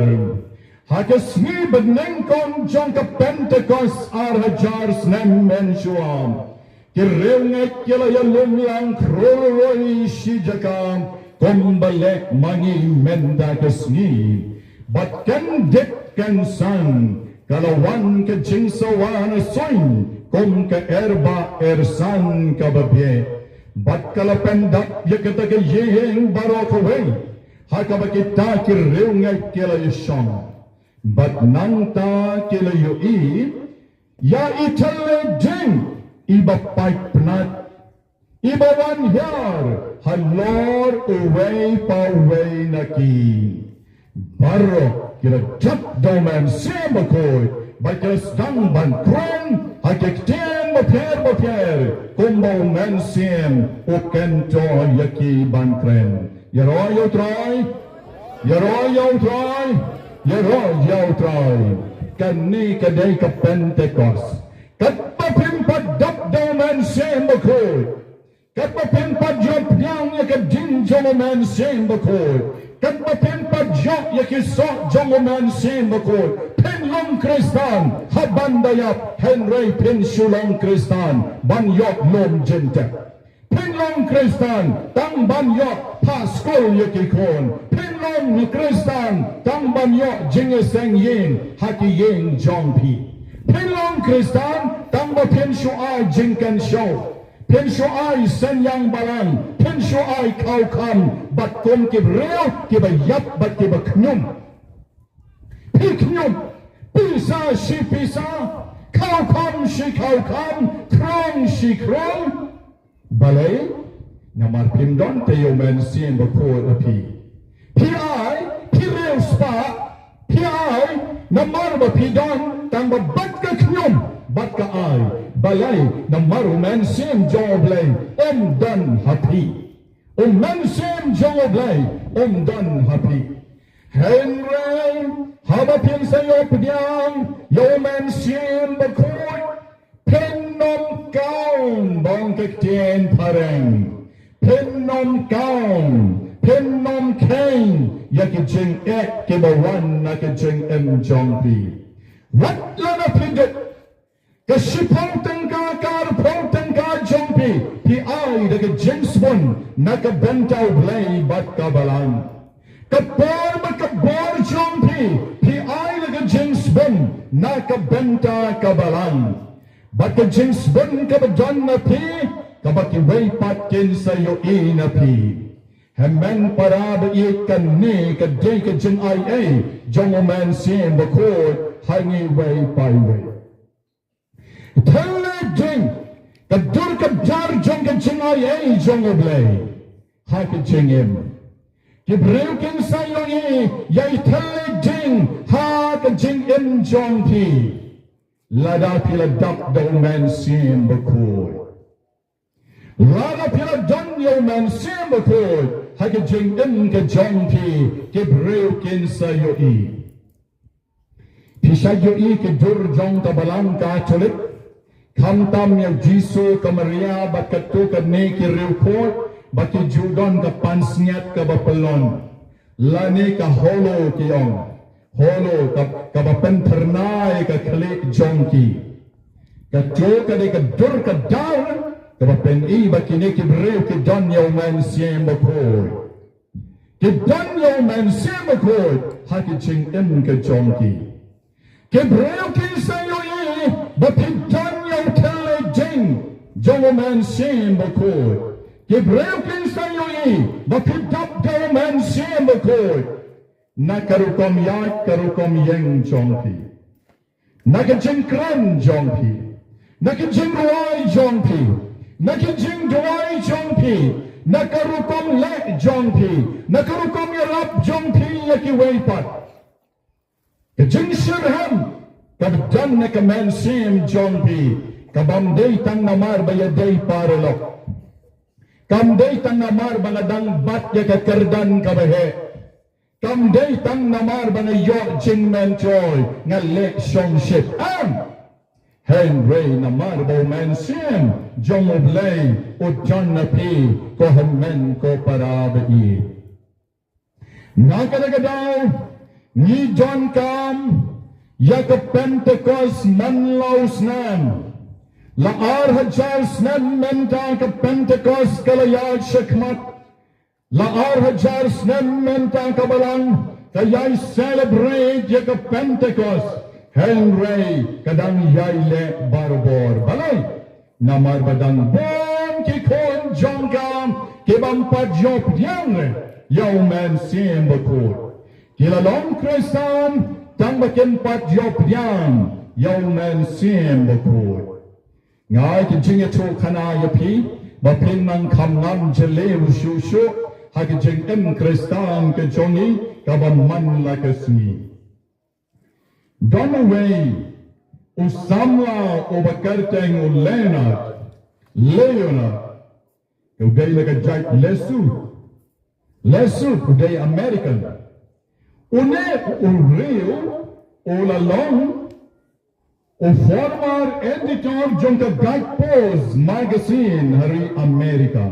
Ha ka sngi banyngkong jong ka Pentekost ar hajar snem mynshuwa, ki riewngeit ki la ïalum lang khruh ruh shi jaka kumba leh ma ngi mynta ka sngi. Bad kyndit kynsan ka la wan ka jingsawa na suiñ kum ka erbah ersan kaba bieit. Bad ka la pyndap ïa kata ka ïing baroh kawei ha kaba kita ki riewngeit ki la ïashong. Bad nangta ki la ïohi ïa i thylliej ding iba paid pnat, iba wan hiar halor uwei pa uwei na ki. Baroh ki la dap da U Mynsiem Bakhuid bad ki la sdang ban kren ha ki ktien bapher bapher kumba U Mynsiem u kyntu ïa ki ban kren. Ïaroh ïa U Trai. Ïaroh ïa U Trai. Ïaroh ïa U Trai. Kane ka dei ka Pentekost. Katba phim pat dap da U Mynsiem Bakhuid, katba phim pat ïoh pdiang ïa ka ding jong U Mynsiem Bakhuid, katba phim pat ïoh ïa ki soh jong U Mynsiem Bakhuid, phin long Khristan ha ban da ïap, hynrei phin shu long Khristan ban ïoh lum jingtep. Phin long Khristan tang ban ïoh phah skul ïa ki khun. Phin long Khristan tang ban ïoh jingïaseng ïing ha ki ïing jong phi. Phin long Khristan tang ba phin shu ai jingkynshew, phin shu ai synñiang balang, phin shu ai khaw kham bad kum ki briew kiba ïap bad kiba khñium. Phi khñium, pisa shi pisa, khaw kham shi khaw kham, khrong shi khrong. Balei? Namar phim don te ïa U Mynsiem Bakhuid ha phi. Phi ai, phi riewspah, phi ai namar ba phi don tang ba bad ka khñium bad ka ai. Balei? Namar U Mynsiem jong U Blei um don ha phi. U Mynsiem jong U Blei um don ha phi. Hynrei haba phin sa ïoh pdiang ïa U Mynsiem Bakhuid, phin ym kawn, ba ong ka ktien phareng. Phin ym kawn, phin ym kheiñ ïa ki jingeh kiba wan na ka jingim jong phi. Wat lada phi duh ka shiphew tyngka, ka arphew tyngka jong phi, phi ai da ka jingsbun na ka bynta U Blei bad ka balang. Ka por bad ka bor jong phi, phi ai da ka jingsbun na ka bynta ka balang. Bad ka jingsbun kaba don na phi, kaba kiwei pat kin sa ïohi na phi. Hynmen para ba ïeit, kane ka dei ka jingai ei jong U Mynsiem Bakhuid ha ngi iwei pa iwei. Thylliej ding, ka dur ka dar jong ka jingai ei jong U Blei ha ka jingim. Ki briew kin sa ïohi ïa i thylliej ding ha ka jingim jong phi lada phi la dap da U Mynsiem Bakhuid. Lada phi la don ïa U Mynsiem Bakhuid ha ka jingim ka jong phi, ki briew kin sa ïohi. Phi sa ïohi ki dur jong ka Balang Katholik, khamtam ïa u Jisu, ka Maria bad kato kane ki riewkhuid, ba ki ju don ka pansngiat kaba pyllun. Lane ka holo ki ong. Holo ka, kaba pynthyrna ïa ka khlieh jong ki. Kato ka dei ka dur ka dar kaba pyni ba kine ki briew ki don ïa U Mynsiem Bakhuid. Ki don ïa U Mynsiem Bakhuid ha ki jingim ka jong ki. Ki briew kin sa ïohi ba phi don ïa u thylliej ding jong U Mynsiem Bakhuid. Ki briew kin sa ïohi ba phi dap da u Mynsiem Bakhuid na ka rukom ïaid ka rukom ïeng jong phi, na ka jingkren jong phi, na ka jingrwai jong phi, na ka jingduwai jong phi, na ka rukom leh jong phi, na ka rukom ïarap jong phi ïa kiwei pat. Ka jingshitrhem kaba don na ka mynsiem jong phi, ka bym dei tang namar ba ïadei paralok, kam dei tang namar ba nga dang bat ïa ka kyrdan kaba heh, kam dei tang namar ba nga ïoh jingmyntoi, nga leh shongshit. Em! Hynrei namar ba u Mynsiem jong U Blei u don na phi, ko hynmen ko para ba ïeit. Na kata ka daw ngi donkam ïa ka Pentekost man la u snem. La ar hajar snem mynta ka Pentekost ka la ïaid shakhmat. La ar hajar snem mynta ka Balang ka ïai celebrate ïa ka Pentekost. Hynrei ka dang ïai leh barabor. Balei? Namar ba dang bun ki khun jong ka ki bym pat ïoh pdiang ïa u Mynsiem Bakhuid. Ki la long Khristan tang ba kim pat ïoh pdiang ïa u Mynsiem Bakhuid. Nga ai ka jingïathuhkhana ïa phi ba phin nang kham ngam jylliew shuh shuh ha ka jingim Khristan ka jong ngi kaba man la ka sngi. Don uwei u samla uba kyrteng u Leonard, Leonard, u dei na ka jait Lesu, Lesu, u dei American. Une u briew u la long u former editor jong ka Guidepost magazine ha ri America.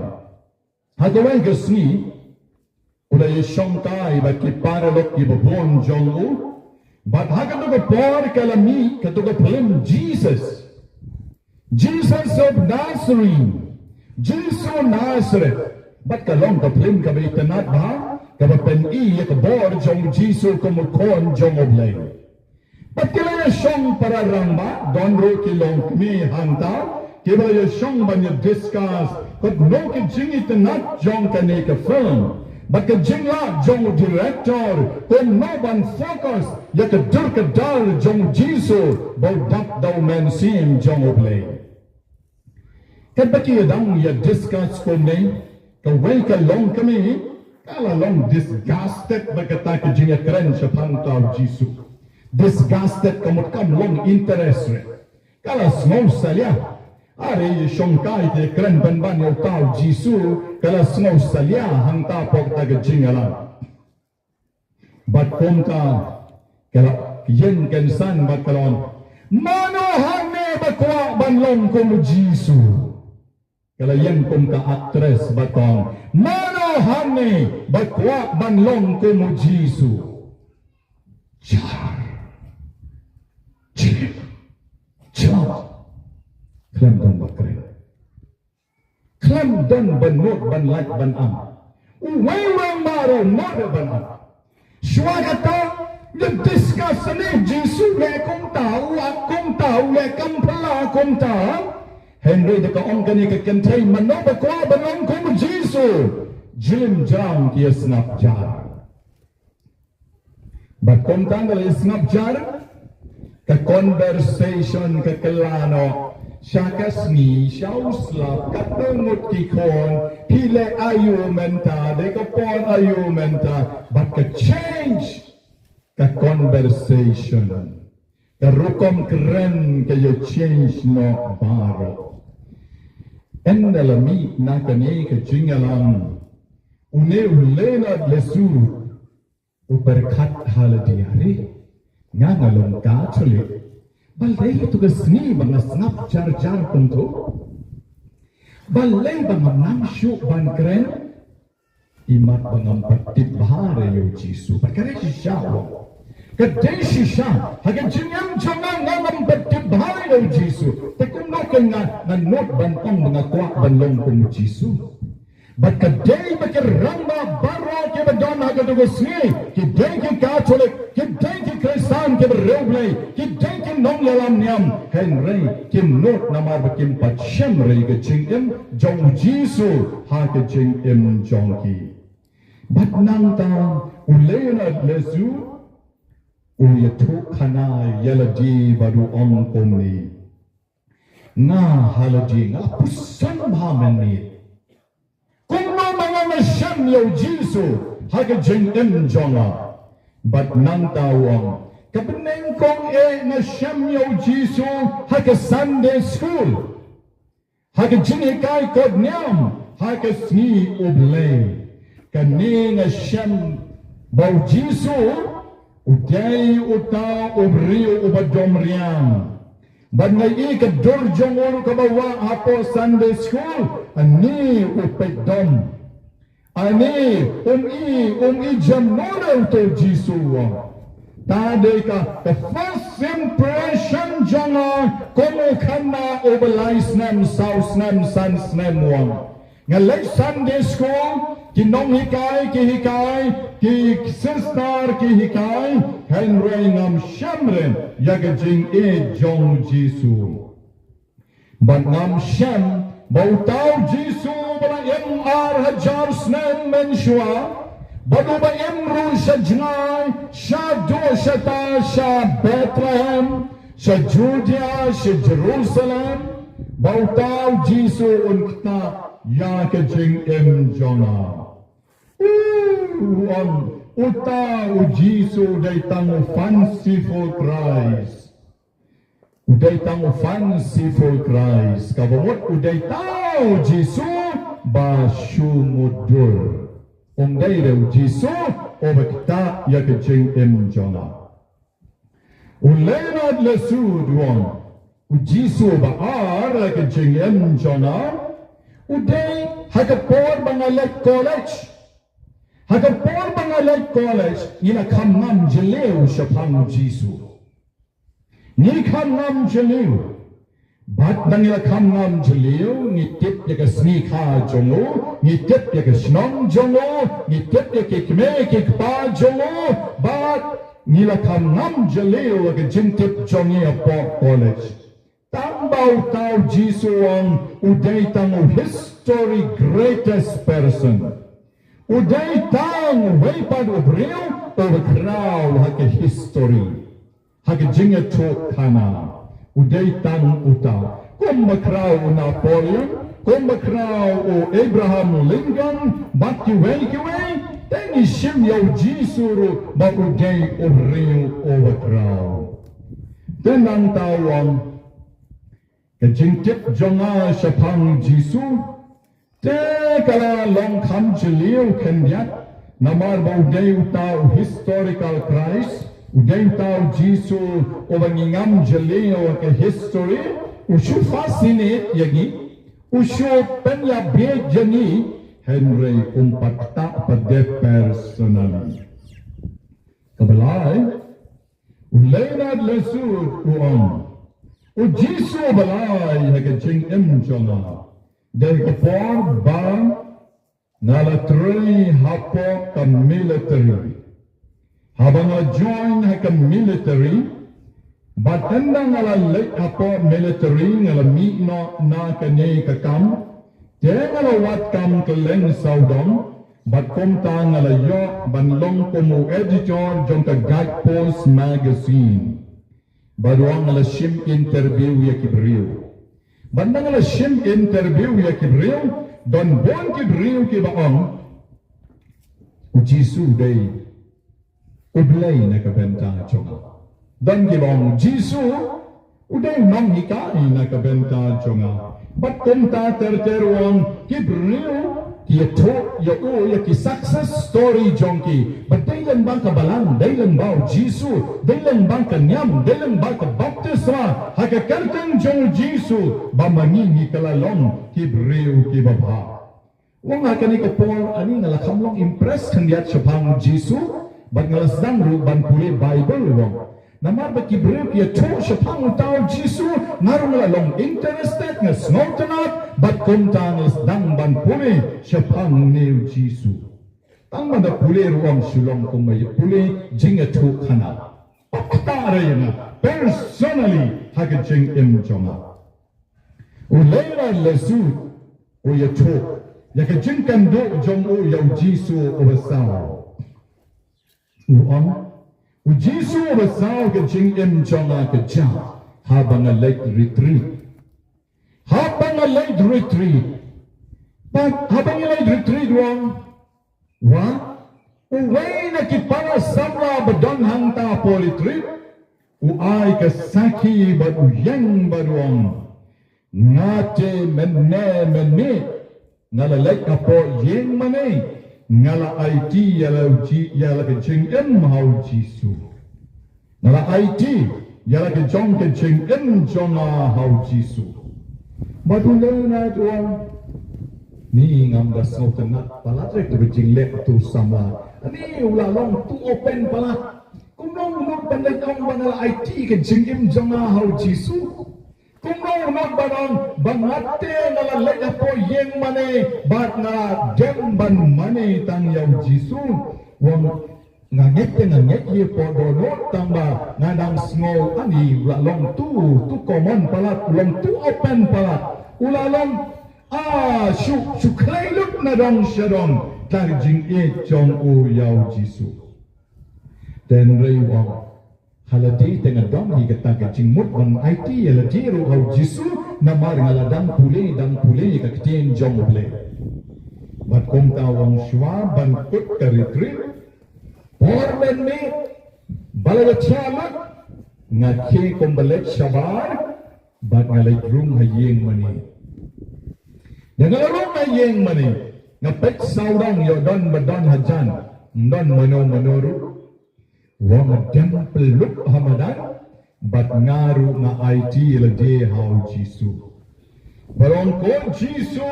Ha kawei ka sngi u la ïashongkai bad ki paralok kiba bun jong u. Bad ha kato ka por ka la mih kato ka phlim Jesus, Jesus of Nazarene, Jisu Nazareth. Bad ka long ka phlim kaba itynnad bha, kaba pyni ïa ka bor jong Jisu kum u Khun jong U Blei. Bad ki la ïashong para rangbah, don ruh ki longkmie hangta kiba la ïashong ban ïa discuss kumno ka jingitynnad jong kane ka film. Bad ka jinglah jong u director kumno ban focus ïa ka dur ka dar jong u Jisu ba u dap da u Mynsiem jong U Blei. Katba ki ïa dang ïa discuss kumne, kawei ka longkmie ka la long disgusted bad kata ka jingïakren shaphang uta u Jisu. Disgusted ka mut kam long interest re. Ka la sngew salia. Are ïashongkai te kren pynban ïa uta u Jisu, ka la sngew salia hangta hapoh kata ka jingïalang. Bad kumta ka la ïeng kynsan bad ka la ong, mano hangne ba kwah ban long kum u Jisu? Ka la ïeng kum ka actress bad ka ong, mano hangne ba kwah ban long kum u Jisu? Jar. Jim. Jim. Khlem don ba kren. Khlem don ba nud ban lait ban am. Uwei uwei ma ruh nud ban am. Shuwa kata ngi discuss ne Jisu leh kumta, u ap kumta, u leh kam phylla kumta. Hynrei da ka ong kane ka kynthei, mano ba kwah ban long kum u Jisu? Jlim jrang ki ïa sngap jar. Bad kumta ngi la ïa sngap jar, ka conversation ka kylla noh sha ka sngi, sha u slap, katno ngut ki khun, phi leh aïu mynta, dei ka por aïu mynta, bad ka change ka conversation. Ka rukom kren ka ïa change noh baroh. Ynda la mih na kane ka jingïalang, une u Leonard Lesu u pyrkhat ha lade, are nga nga long Katholik, balei kato ka sngi ba nga sngap jar jar kumto? Balei ba ngam nang shuh ban kren? Imat ba ngam pat tip bha ïa u Jisu. Bad ka dei shisha, ka dei shisha, ha ka jingim jong nga ngam pat tip bha ïa u Jisu. Te kumno kan nga, nga nud ban ong ba nga kwah ban long kum u Jisu? Bad ka dei ba ki rangbah baroh kiba don ha kato ka sngi, ki dei ki Katholik, ki dei ki Khristan kiba riewblei, ki dei ki nongïalam niam, hynrei kim nud namar ba kim pat shem ruh ïa ka jingim jong u Jisu ha ka jingim jong ki. Bad nangta u Leonard Lessud u ïathuhkhana ïa lade bad u ong kumne: Nga ha lade nga la pyrshang bha mynmiet kumno ma nga nga shem ïa u Jisu ha ka jingim jong nga. Bad nangta u ong, ka bneng kong eh nga shem ïa u Jisu ha ka Sunday school, ha ka jinghikai kot niam, ha ka sngi U Blei. Kane nga shem ba u Jisu u dei uta u briew uba dom riang. Bad nga ïohi ka dur jong u ruh kaba wah hapoh Sunday school, ani u peit dom. Ani um i, um i jam nora uta u Jisu u ong. Ta dei ka, ka first impression jong nga kum u khynnah uba lai snem, saw snem, san snem u ong. Nga leit Sunday school, ki nonghikai ki hikai, ki sister ki hikai, hynrei ngam shem ruh ïa ka jingïeit jong u Jisu. Bad ngam shem ba uta u Jisu ba la im ar hajar snem mynshuwa, bad uba im ruh sha jngai, shaduh shata sha Bethlehem, sha Judea, sha Jerusalem, ba uta u Jisu un ktah ïa ka jingim jong nga. U ong, uta u Jisu u dei tang u fanciful Christ. U dei tang u fanciful Christ, kaba mut u dei tang u Jisu ba shu mutdur. Um dei ruh u Jisu uba ktah ïa ka jingim jong nga. U Leonard Lessud u ong, u Jisu ba ar ha ka jingim jong nga u dei ha ka por ba nga leit college. Ha ka por ba nga leit college, ngi la kham ngam jylliew shaphang u Jisu. Ngi kham ngam jylliew. Bad ba ngi la kham ngam jylliew, ngi tip ïa ka sngi kha jong u, ngi tip ïa ka shnong jong u, ngi tip ïa ki kmie ki kpa jong u, bad ngi la kham ngam jylliew ïa ka jingtip jong ngi hapoh college. Tang ba uta u Jisu u ong u dei tang u history greatest person. U dei tang uwei pat u briew uba khraw ha ka history. Ha ka jingïathuhkhana, u dei tang uta. Kumba khraw u Napoleon, kumba khraw u Abraham Lincoln, bad kiwei kiwei, te ngi shim ïa u Jisu ruh ba u dei u briew uba khraw. Te nangta u ong, ka jingtip jong nga shaphang u Jisu te ka la long kham jylliew khyndiat, namar ba u dei uta u historical Christ, u dei uta u Jisu uba ngi ngam jylliew ha ka history, u shu fascinate ïa ngi, u shu pynïabieit ïa ngi, hynrei um pat ktah pat de personally. Kaba lai, u Leonard Lessud u ong, u Jisu ba lai ha ka jingim jong nga dei ka por ba nga la trei hapoh ka military. Haba nga la join ha ka military, bad ynda nga la leit hapoh military nga la mih noh na kane ka kam, te nga la wad kam kylleng sawdong, bad kumta nga la ïoh ban long kum u editor jong ka Guidepost magazine. Bad u ong nga la shim interview ïa ki briew. Bad ynda nga la shim interview ïa ki briew, don bun ki briew kiba ong u Jisu u dei U Blei na ka bynta jong nga. Don kiba ong u Jisu u dei u nonghikai na ka bynta jong nga. Bad kumta ter ter u ong ki briew ki ïathuh ïa u ïa ki success story jong ki. Bad dei lyngba ka balang, dei lyngba u Jisu, dei lyngba ka niam, dei lyngba ka baptisma ha ka kyrteng jong u Jisu ba ma ngi ngi kylla long ki briew kiba bha. U ong ha kane ka por ani nga la kham long impress khyndiat shaphang u Jisu, bad nga la sdang ruh ban pule Bible, u ong. Namar ba ki briew ki ïathuh shaphang uta u Jisu, nga ruh nga la long interested, nga sngewtynnat, bad kumta nga la sdang ban pule shaphang une u Jisu. Tang ban da pule ruh, u ong, shu long kumba ïa pule jingïathuhkhana. Pap kata re ïa nga. personally ha ka jingim jong nga. U Leonard Lessig u ïathuh ïa ka jingkynduh jong u ïa u Jisu uba saw. U ong, u Jisu uba saw ka jingim jong nga ka jia haba nga leit retreat. Haba nga leit retreat. Bad haba nga leit retreat, u ong, wa, uwei na ki para samla ba don hangta hapoh retreat u ai ka sakhi bad u ïeng bad u ong, nga te mynne mynmiet nga la leit hapoh ïing mane, nga la aiti ïa la u Ji-, ïa la ka jingim ha u Jisu. Nga la aiti ïa la ka jong ka jingim jong nga ha u Jisu. Bad u Leonard u ong, ni ngam da sngewtynnat palat re tu ka jingleh tu samla. Ani u la long too open palat. Kumno u nud ban leit ong ba nga la aiti ka jingim jong nga ha u Jisu. Kumno u nud ban ong ba nga te nga la leit hapoh ïing mane bad nga dem ban mane tang ïa u Jisu. U ong, nga ngeit te nga ngeit ïa u dohnud tang ba nga dang sngew ani u la long too, too common palat, u long too open palat. U la long, ah, shu, shu khlei lut na dong sha dong ka jingïeit jong u ïa u Jisu. Te hynrei u ong, ha lade te nga don hi kata ka jingmut ban aiti ïa lade ruh ha u Jisu, namar nga la dang pule, dang pule ïa ka ktien jong U Blei. Bad kumta u ong shuwa ban kut ka retreat, por mynmiet ba la ïathiah lut, nga khie kumba leit shabar, bad nga leit rung ha ïing mane. Ynda nga la rung ha ïing mane, nga peit sawdong ïoh don ba don hajan, ym don mano mano ruh. U ong, nga dem pyllup ha madan bad nga ruh nga aiti ïa lade ha u Jisu. Bad u ong, ko Jisu,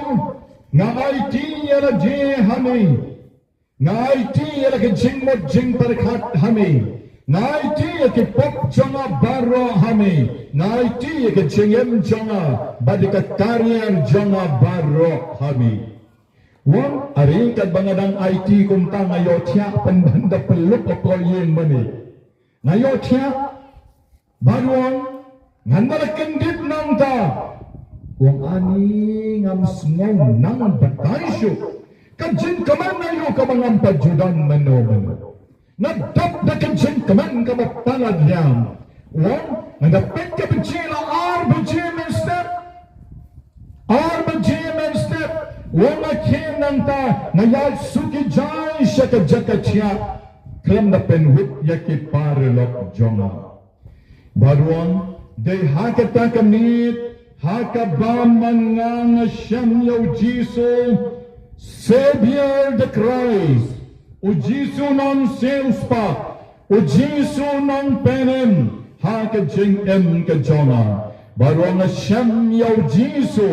nga aiti ïa lade ha me. Nga aiti ïa la ka jingmut jingpyrkhat ha me. Nga aiti ïa ki pop jong nga baroh ha me. Nga aiti ïa ka jingim jong nga bad ïa ka career jong nga baroh ha me. U ong, hynrei katba nga dang aiti kumta nga ïohthiah pynban da pyllup hapoh ïing mane. Nga ïohthiah bad u ong, ngan da la kyndit nangta. U ong, ani ngam sngew nang batai shuh. Ka jingkmen aïu kaba ngam pat ju don mynno mynno. Nga dap da ka jingkmen kaba palat ïam. U ong, ngan da peit ka baje la ar baje mynstep. Ar baje mynstep, u ong, nga khie nangta, nga ïaid suki jai sha ka jaka thiah khlem da pynwit ïa ki paralok jong nga. Bad u ong, dei ha kata ka miet ha kaba man nga nga shem ïa u Jisu, Saviour the Christ, u Jisu nongsiewspah, u Jisu nongpynim ha ka jingim ka jong nga. Bad u ong, nga shem ïa u Jisu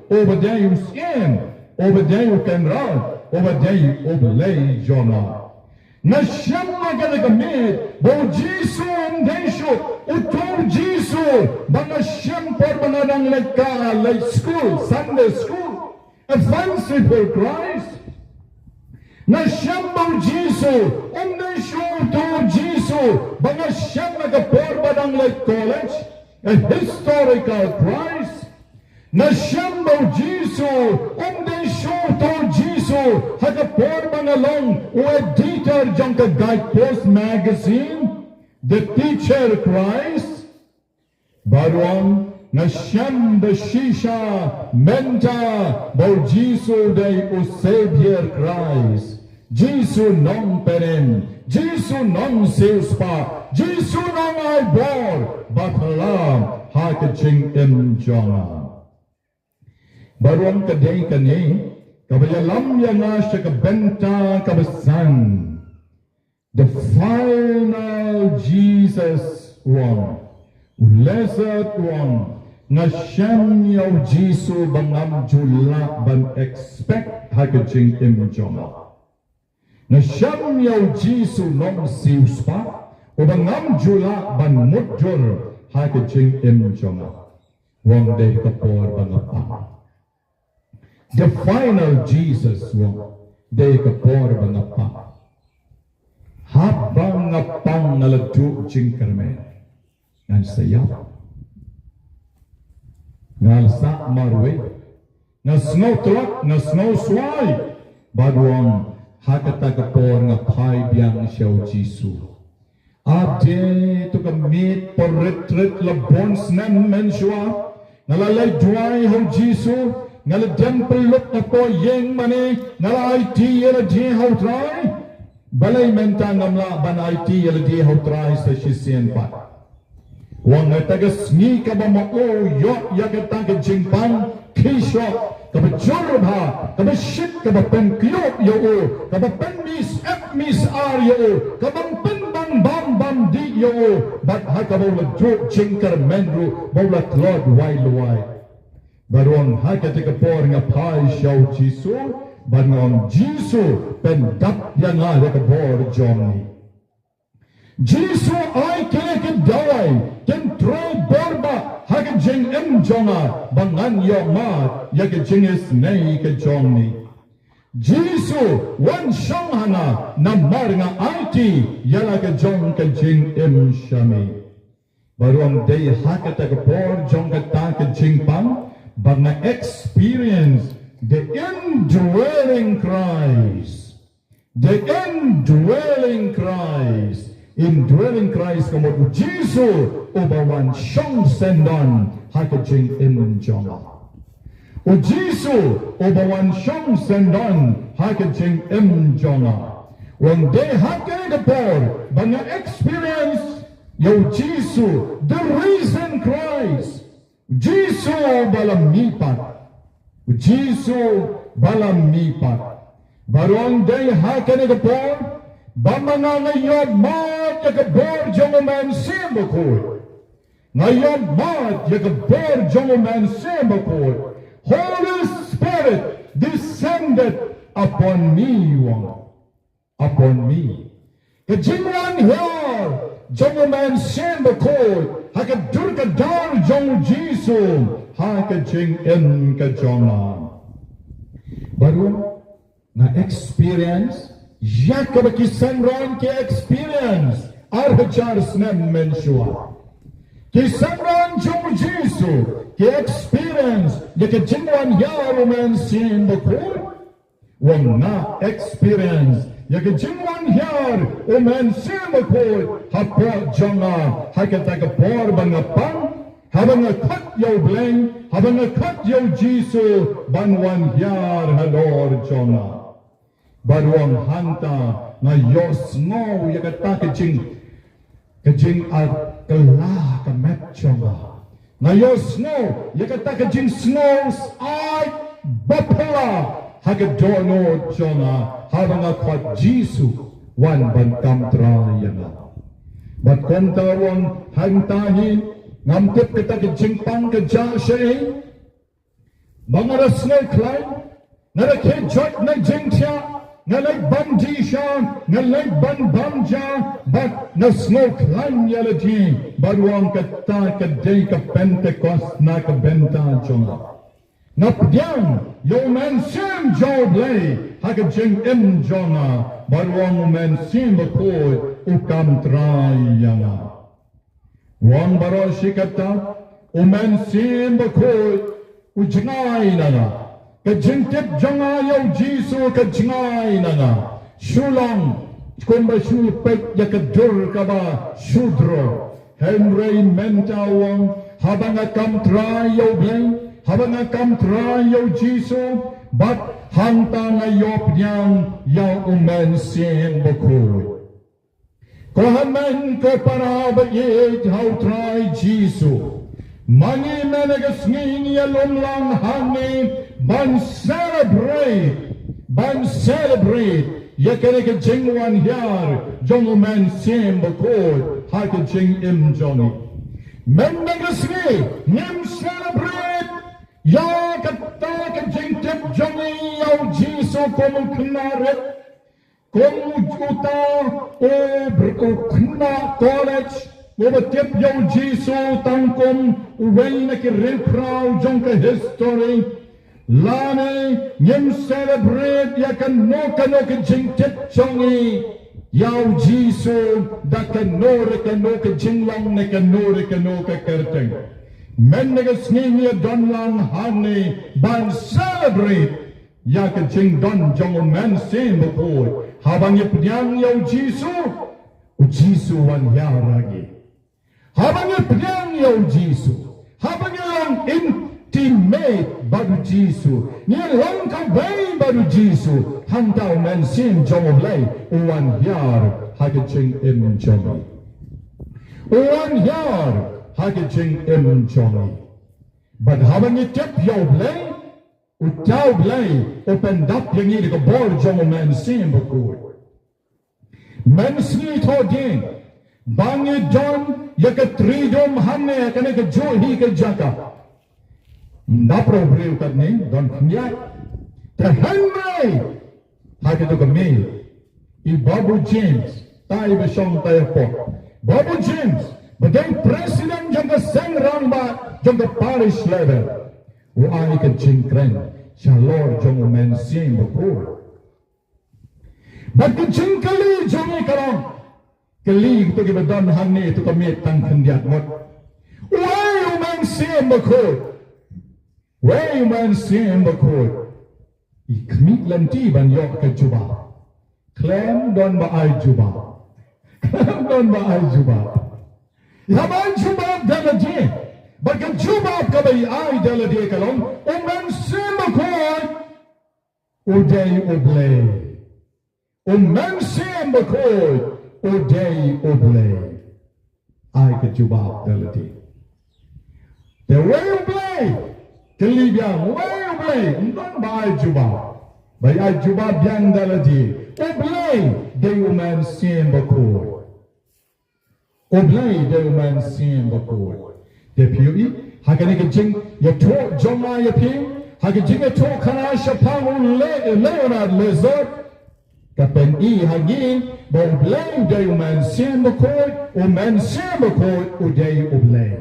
uba dei u Syiem, uba dei u Kynrad, uba dei U Blei jong nga. Nga shem ha kane ka miet ba u Jisu um dei shuh uto u Jisu ba nga shem por ba nga dang leit ka, leit skul, Sunday school. A fancy for Christ. Nga shem ba u Jisu um dei shuh uto u Jisu ba nga shem ha ka por ba dang leit college, a historical Christ. Nga shem ba u Jisu um dei shuh uto u Jisu ha ka por ba nga long u editor jong ka Guidepost magazine, the teacher Christ. Bad u ong, nga shem da shisha mynta ba u Jisu dei u Saviour Christ, Jisu nongpynim, Jisu nongsiewspah, Jisu nongaibor ba phylla ha ka jingim jong nga. Bad u ong, ka dei kane kaba ïalam ïa nga sha ka bynta kaba san. The final Jesus, u ong. U Lessig u ong, nga shem ïa u Jisu ba ngam ju lah ban expect ha ka jingim jong nga. Nga shem ïa u Jisu nongsiewspah uba ngam ju lah ban mutdur ha ka jingim jong nga. U ong, dei ka por ba nga pang. The final Jesus, u ong, dei ka por ba nga pang. Haba nga pang nga la duh jingkyrmen. Ngan sa ïap. Nga la sah marwei. Nga sngew tlot, nga sngew swai. Bad u ong, ha kata ka por nga phai biang sha u Jisu. Ap de to ka miet por rit rit la bun snem mynshuwa. Nga la leit duwai ha u Jisu. Nga la dem pynlut hapoh ïing mane. Nga la aiti ïa lade ha u Trai. Balei mynta ngam lah ban aiti ïa lade ha u Trai sa shisien pat? Wan kata ka sngi kaba ma u ïoh ïa kata ka jingpang, ki shoh, kaba jur bha, kaba shit, kaba pynkhiah ïa u, kaba pynmih ep mih ar ïa u, kaba pynbang bam bam dih ïa u, bad ha kaba u la duh jingkyrmen ruh, ba u la tlot wai luwai. Bad wan ha kata ka por nga phai sha u Jisu, bad nga ong Jisu pyndap ïa nga da ka bor jong ngi. Jisu ai kine ki dawai, kin trei bor bha ha ka jingim jong nga, ba ngan ïoh mad ïa ka jingisynei ka jong ngi. Jisu wan shong ha nga, namar nga aiti ïa la ka jong ka jingim sha me. Bad wan dei ha kata ka por jong kata ka jingpang, ba nga experience the indwelling Christ. The indwelling Christ. Indwelling Christ ka mut u Jisu uba wan shong syndon ha ka jingim jong nga. U Jisu uba wan shong syndon ha ka jingim jong nga. Wan dei ha kata ka por ba nga experience ïa u Jisu, the risen Christ. Jisu ba la mihpat. Jisu ba la mihpat. Bad wan dei ha kane ka por, ba ma nga nga ïoh mad ïa ka bor jong u Mynsiem Bakhuid. Nga ïoh mad ïa ka bor jong u Mynsiem Bakhuid. Holy Spirit descended upon me, wan. Upon me. Ka jingwan hiar jong u Mynsiem Bakhuid ha ka dur ka dar jong u Jisu ha ka jingim ka jong nga. Bad wan nga experience ïa kaba ki synran ki experience ar hajar snem mynshuwa. Ki synran jong u Jisu ki experience ïa ka jingwan hiar u Mynsiem Bakhuid. Wan nga experience ïa ka jingwan hiar u Mynsiem Bakhuid hapoh jong nga ha kata ka por ba nga pang, haba nga khot ïa u Blei, haba nga khot ïa u Jisu ban wan hiar halor jong nga. Bad wan hangta nga ïohsngew ïa kata ka jing ka jingïakhlad ka met jong nga. Nga ïohsngew ïa kata ka jingsngew syaid ba phylla ha ka dohnud jong nga haba nga khot Jisu wan ban kam trai ïa nga. Bad kumta wan hangta hi ngam tip kata ka jingpang ka jah shaei. Ba nga da sngew khlaiñ, nga da khie jot na jingthiah, nga leit ban dih sha, nga leit ban bam ja, bad nga sngew khlaiñ ïa lade, bad wan kata ka dei ka Pentekost na ka bynta jong nga. Nga pdiang ïa u Mynsiem jong u Blei ha ka jingim jong nga, bad wan u Mynsiem Bakhuid u kam trai ïa nga. Wan baroh shi katta, u Mynsiem Bakhuid u jngai na nga. Ka jingtip jong nga ïa u Jisu ka jngai na nga. Shu long kumba shu peit ïa ka dur kaba shu drok. Hynrei mynta wan, haba nga kam trai ïa u Blei, haba nga kam trai ïa u Jisu, bad hangta nga ïoh pdiang ïa u Mynsiem Bakhuid. Ko hynmen ko para ba ïeit ha u Trai Jisu. Ma ngi mynne ka sngi ngi ïalum lang hangne ban celebrate, ban celebrate ïa kane ka jingwan hiar jong u Mynsiem Bakhuid ha ka jingim jong ngi. Mynne ka sngi ngim celebrate ïa kata ka jingtip jong ngi ïa u Jisu kum u khynnah rit. Kum uta u br-, u khynnah college, uba tip ïa u Jisu tang kum uwei na ki riewphraw jong ka history. Lane ngim celebrate ïa kano kano ka jingtip jong ngi. ïa u Jisu da kano re kano ka jinglong ne kano re kano ka kyrteng. Mynne ka sngi ngi don lang hangne ban celebrate ïa ka jingdon jong u Mynsiem Bakhuid. Haba ngi pdiang ïa u Jisu, u Jisu wan hiar ha ngi. Haba ngi pdiang ïa u Jisu, haba ngi long intimate bad u Jisu, ngi long kawei bad u Jisu, hangta u Mynsiem jong u Blei u wan hiar ha ka jingim jong ngi. U wan hiar ha ka jingim jong ngi. Bad haba ngi tip ïa u Blei, uta u Blei u pyndap ïa ngi da ka bor jong u Mynsiem Bakhuid. Mynsngi to dien ba ngi don ïa ka Triduum hangne ha kane kajuh hi ka jaka. Ym dap ruh briew katne, don khyndiat. Te hynrei ha kato ka miet i Babu James, tai ba shong tai hapoh, Babu James ba dei president jong ka seng rangbah jong ka parish level, u ai ka jingkren shalor jong u Mynsiem Bakhuid. Bad ka jingkylli jong ngi ka long, kylli to kiba don hangne to ka miet tang khyndiat ngut: Uei u Mynsiem Bakhuid? Uei u Mynsiem Bakhuid? I khmih lynti ban ïoh ka jubab. Khlem don ba ai jubab. Khlem don ba ai jubab. Ïa ba ai jubab da lade. Bad ka jubab kaba i ai da lade ka long, u Mynsiem Bakhuid u dei u Blei. U Mynsiem Bakhuid u dei u Blei. Ai ka jubab da lade. Te uei u Blei? Kylli biang, uei u Blei? Ym don ba ai jubab. Ba ai jubab biang da lade. U Blei dei u Mynsiem Bakhuid. U Blei dei u Mynsiem Bakhuid. Te phi ïohi ha kane ka jingïathuh jong nga ïa phi, ha ka jingïathuh khana shaphang u Le-, Leonard Lezard, ka pyni ha ngi ba u Blei u dei u Mynsiem Bakhuid, u Mynsiem Bakhuid u dei u Blei.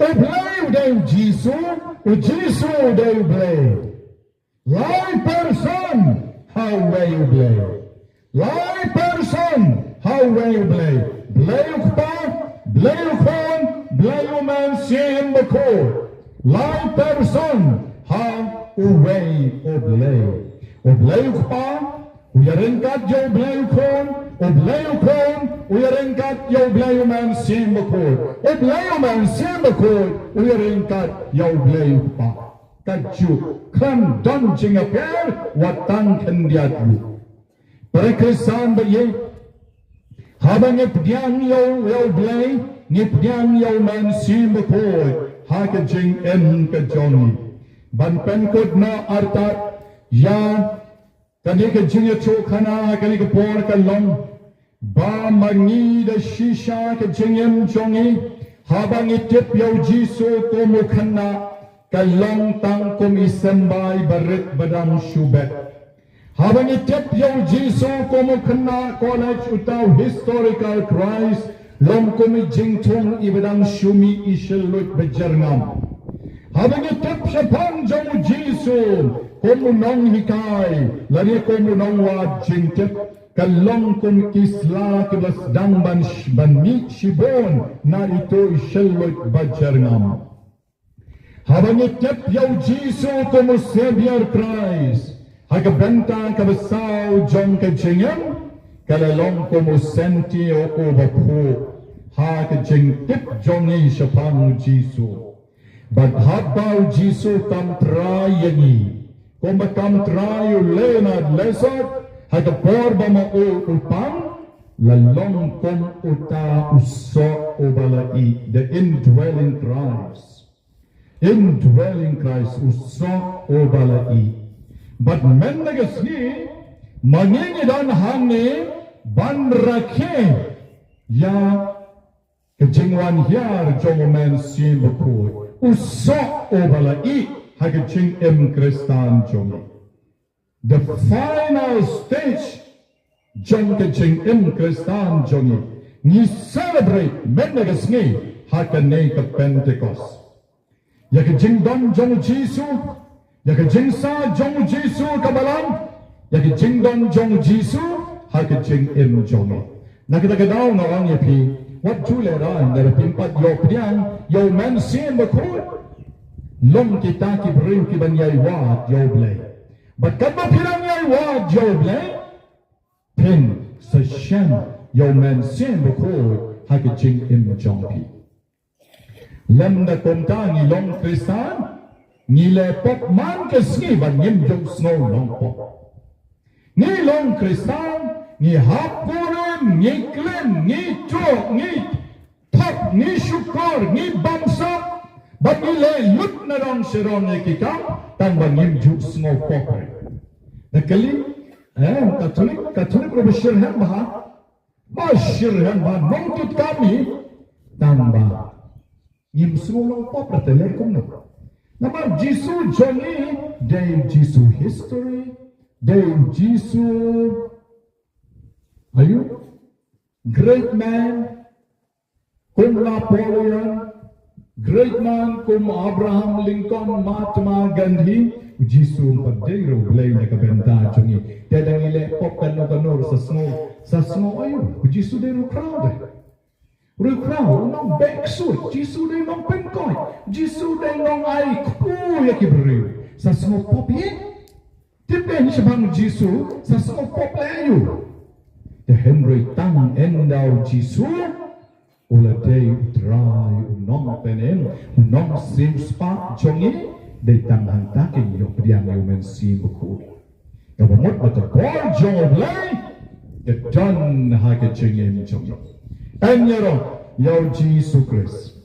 U Blei u dei u Jisu, u Jisu u dei u Blei. Lai person ha uwei u Blei. Lai person ha uwei u Blei. Blei u Kpa, Blei u Khun, Blei u Mynsiem Bakhuid. Lai person ha uwei u Blei. U Blei u Kpa u ïaryngkat ïa u Blei u Khun, u Blei u Khun u ïaryngkat ïa u Blei u Mynsiem Bakhuid. U Blei u Mynsiem Bakhuid u ïaryngkat ïa u Blei u Kpa. Kajuh, khlem don jingïapher wat tang khyndiat ruh. Para Khristan ba ïeit, haba ngi pdiang ïa u, ïa u Blei, ngi pdiang ïa u Mynsiem Bakhuid ha ka jingim ka jong ngi. Ban pynkut noh artat ïa kane ka jingïathuhkhana ha kane ka por ka long ba ma ngi da shisha ka jingim jong ngi, haba ngi tip ïa u Jisu kum u khynnah, ka long tang kum i symbai barit ba dang shu bet. Haba ngi tip ïa u Jisu kum u khynnah, ka long uta u historical Christ, long kum i jingthung iba dang shu mih i shylluid ba jyrngam. Haba ngi tip shaphang jong u Jisu kum u nonghikai lane kum u nongwad jingtip, ka long kum ki sla kiba sdang ban sh-, ban mih shibun na ito i shylluid ba jyrngam. Haba ngi tip ïa u Jisu kum u Savior Christ ha ka bynta kaba saw jong ka jingim, ka la long kum u syntiew uba phuh ha ka jingtip jong ngi shaphang u Jisu. Bad haba u Jisu kam trai ïa ngi, kumba kam trai ïa u Leonard Lezard ha ka por ba ma u u pang, la long kum uta u soh uba la ih, the indwelling Christ. Indwelling Christ, u soh uba la ih. Bad mynta ka sngi ma ngi ngi don hangne ban rakhe ïa ka jingwan hiar jong u Mynsiem Bakhuid, u soh uba la ih ha ka jingim Khristan jong ngi. The final stage jong ka jingim Khristan jong ngi, ngi celebrate mynta ka sngi ha kane ka Pentecost. Ïa ka jingdon jong u Jisu, ïa ka jingsaw jong u Jisu ka balang, ïa ka jingdon jong u Jisu ha ka jingim jong ngi. Na kata ka daw nga ong ïa phi, wat ju lehraiñ lada phim pat ïoh pdiang ïa u Mynsiem Bakhuid. Long kita ki briew kiban ïai wad ïa u Blei. Bad katba phi dang ïai wad ïa u Blei, phin sa shem ïa u Mynsiem Bakhuid ha ka jingim jong phi. Lymda kumta ngi long Khristan, ngi leh pop man ka sngi bad ngim ju sngew long pop. Ngi long Khristan, ngi hap kurim, ngi klim, ngi tuh, ngi thap, ngi shukor, ngi bamsap, bad ngi leh lut na rong sha rong ïa ki kam, tang ba ngim ju sngew pop re. Da kali, eh, Katholik, Katholik ruh ba shyrkhei bha, ba shyrkhei bha, nongtut kam hi, tang ba ngim sngew long pop re, te leh kumno? Namar Jisu jong ngi, dei Jisu history, dei Jisu, aïu, great man kum Napoleon, great man kum Abraham Lincoln, Mahatma Gandhi, Jisu um pat dei ruh u Blei na ka bynta jong ngi. Te da ngi leh pop kano kano ruh sa sngew, sa sngew aïu, Jisu dei ruh u khraw de. Ruh u khraw, u nongbeh ksuid, Jisu dei nongpynkoit, Jisu dei nongai kpu ïa ki briew. Sa sngew pop hi? Tip beiñ shaphang Jisu, sa sngew pop leh aïu? Te hynrei tang ynda u Jisu u la dei u Trai, u nongpynim, u nongsiewspah jong ngi, dei tang hangta kein ïoh pdiang ïa u Mynsiem Bakhuid. Kaba mut ba ka bor jong u Blei ka don ha ka jingim jong ngi. Yn ïaroh ïa u Jisu Khrist.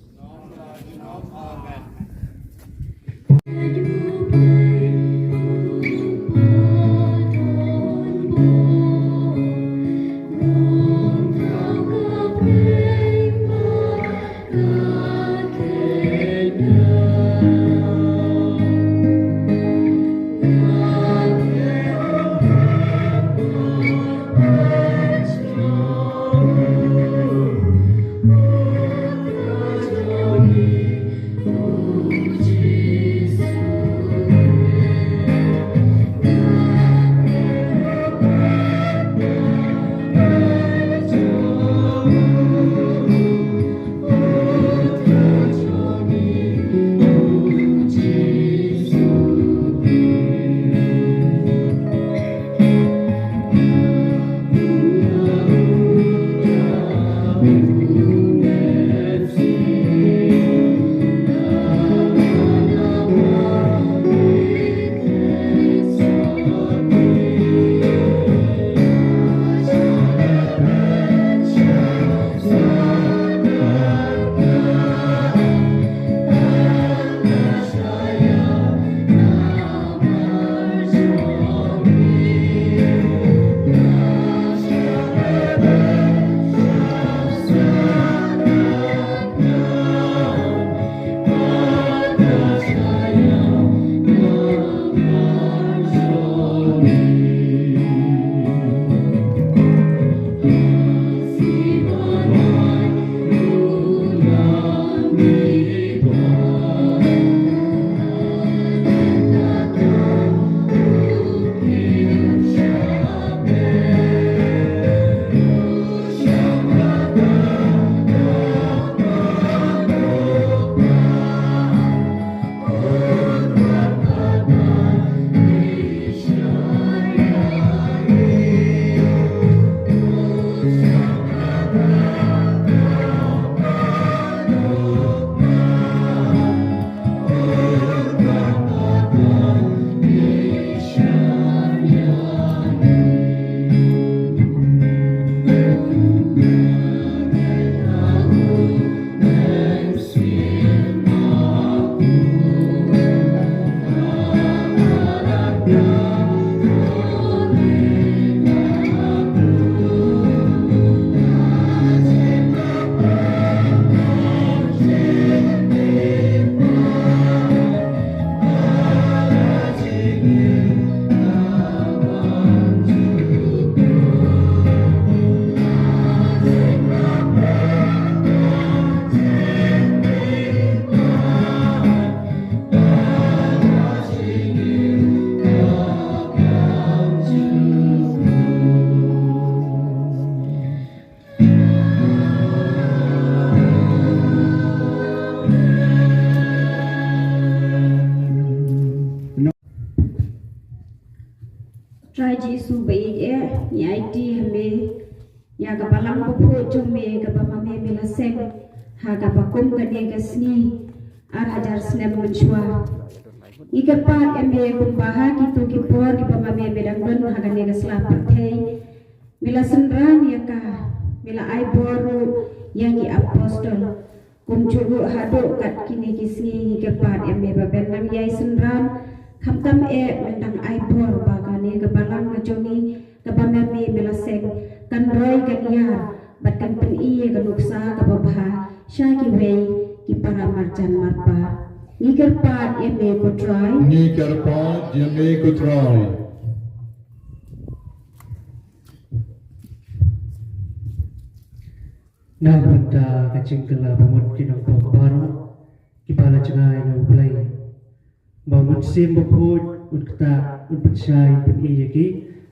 Trai Jisu ba ïeit eh, ngi aiti ha me ïa ka balang bakhuid jong me kaba ma me me la seng ha kaba kum kane ka sngi ar hajar snem mynshuwa. Ngi kyrpad ïa me kumba ha kito ki por kiba ma me me dang don ha kane ka sla pyrthei, me la synran ïa ka, me la ai bor ruh ïa ki apostol. Kumjuh ruh haduh kat kine ki sngi ngi kyrpad ïa me ba men nang ïai synran, khamtam eh men dang ai bor ba kane ka balang ka jong ngi kaba ma me me la seng kan roi kan ïar bad kan pyni ïa ka nuksa kaba bha sha kiwei ki para marjan marpa. Ngi kyrpad ïa me ko Trai. Ngi kyrpad ïa me ko Trai. Na ka bynta ka jingkylla ba mut ki nongpop baroh kiba la jngai na U Blei, ba U Mynsiem Bakhuid un ktah, un pynshai, un pyni ïa ki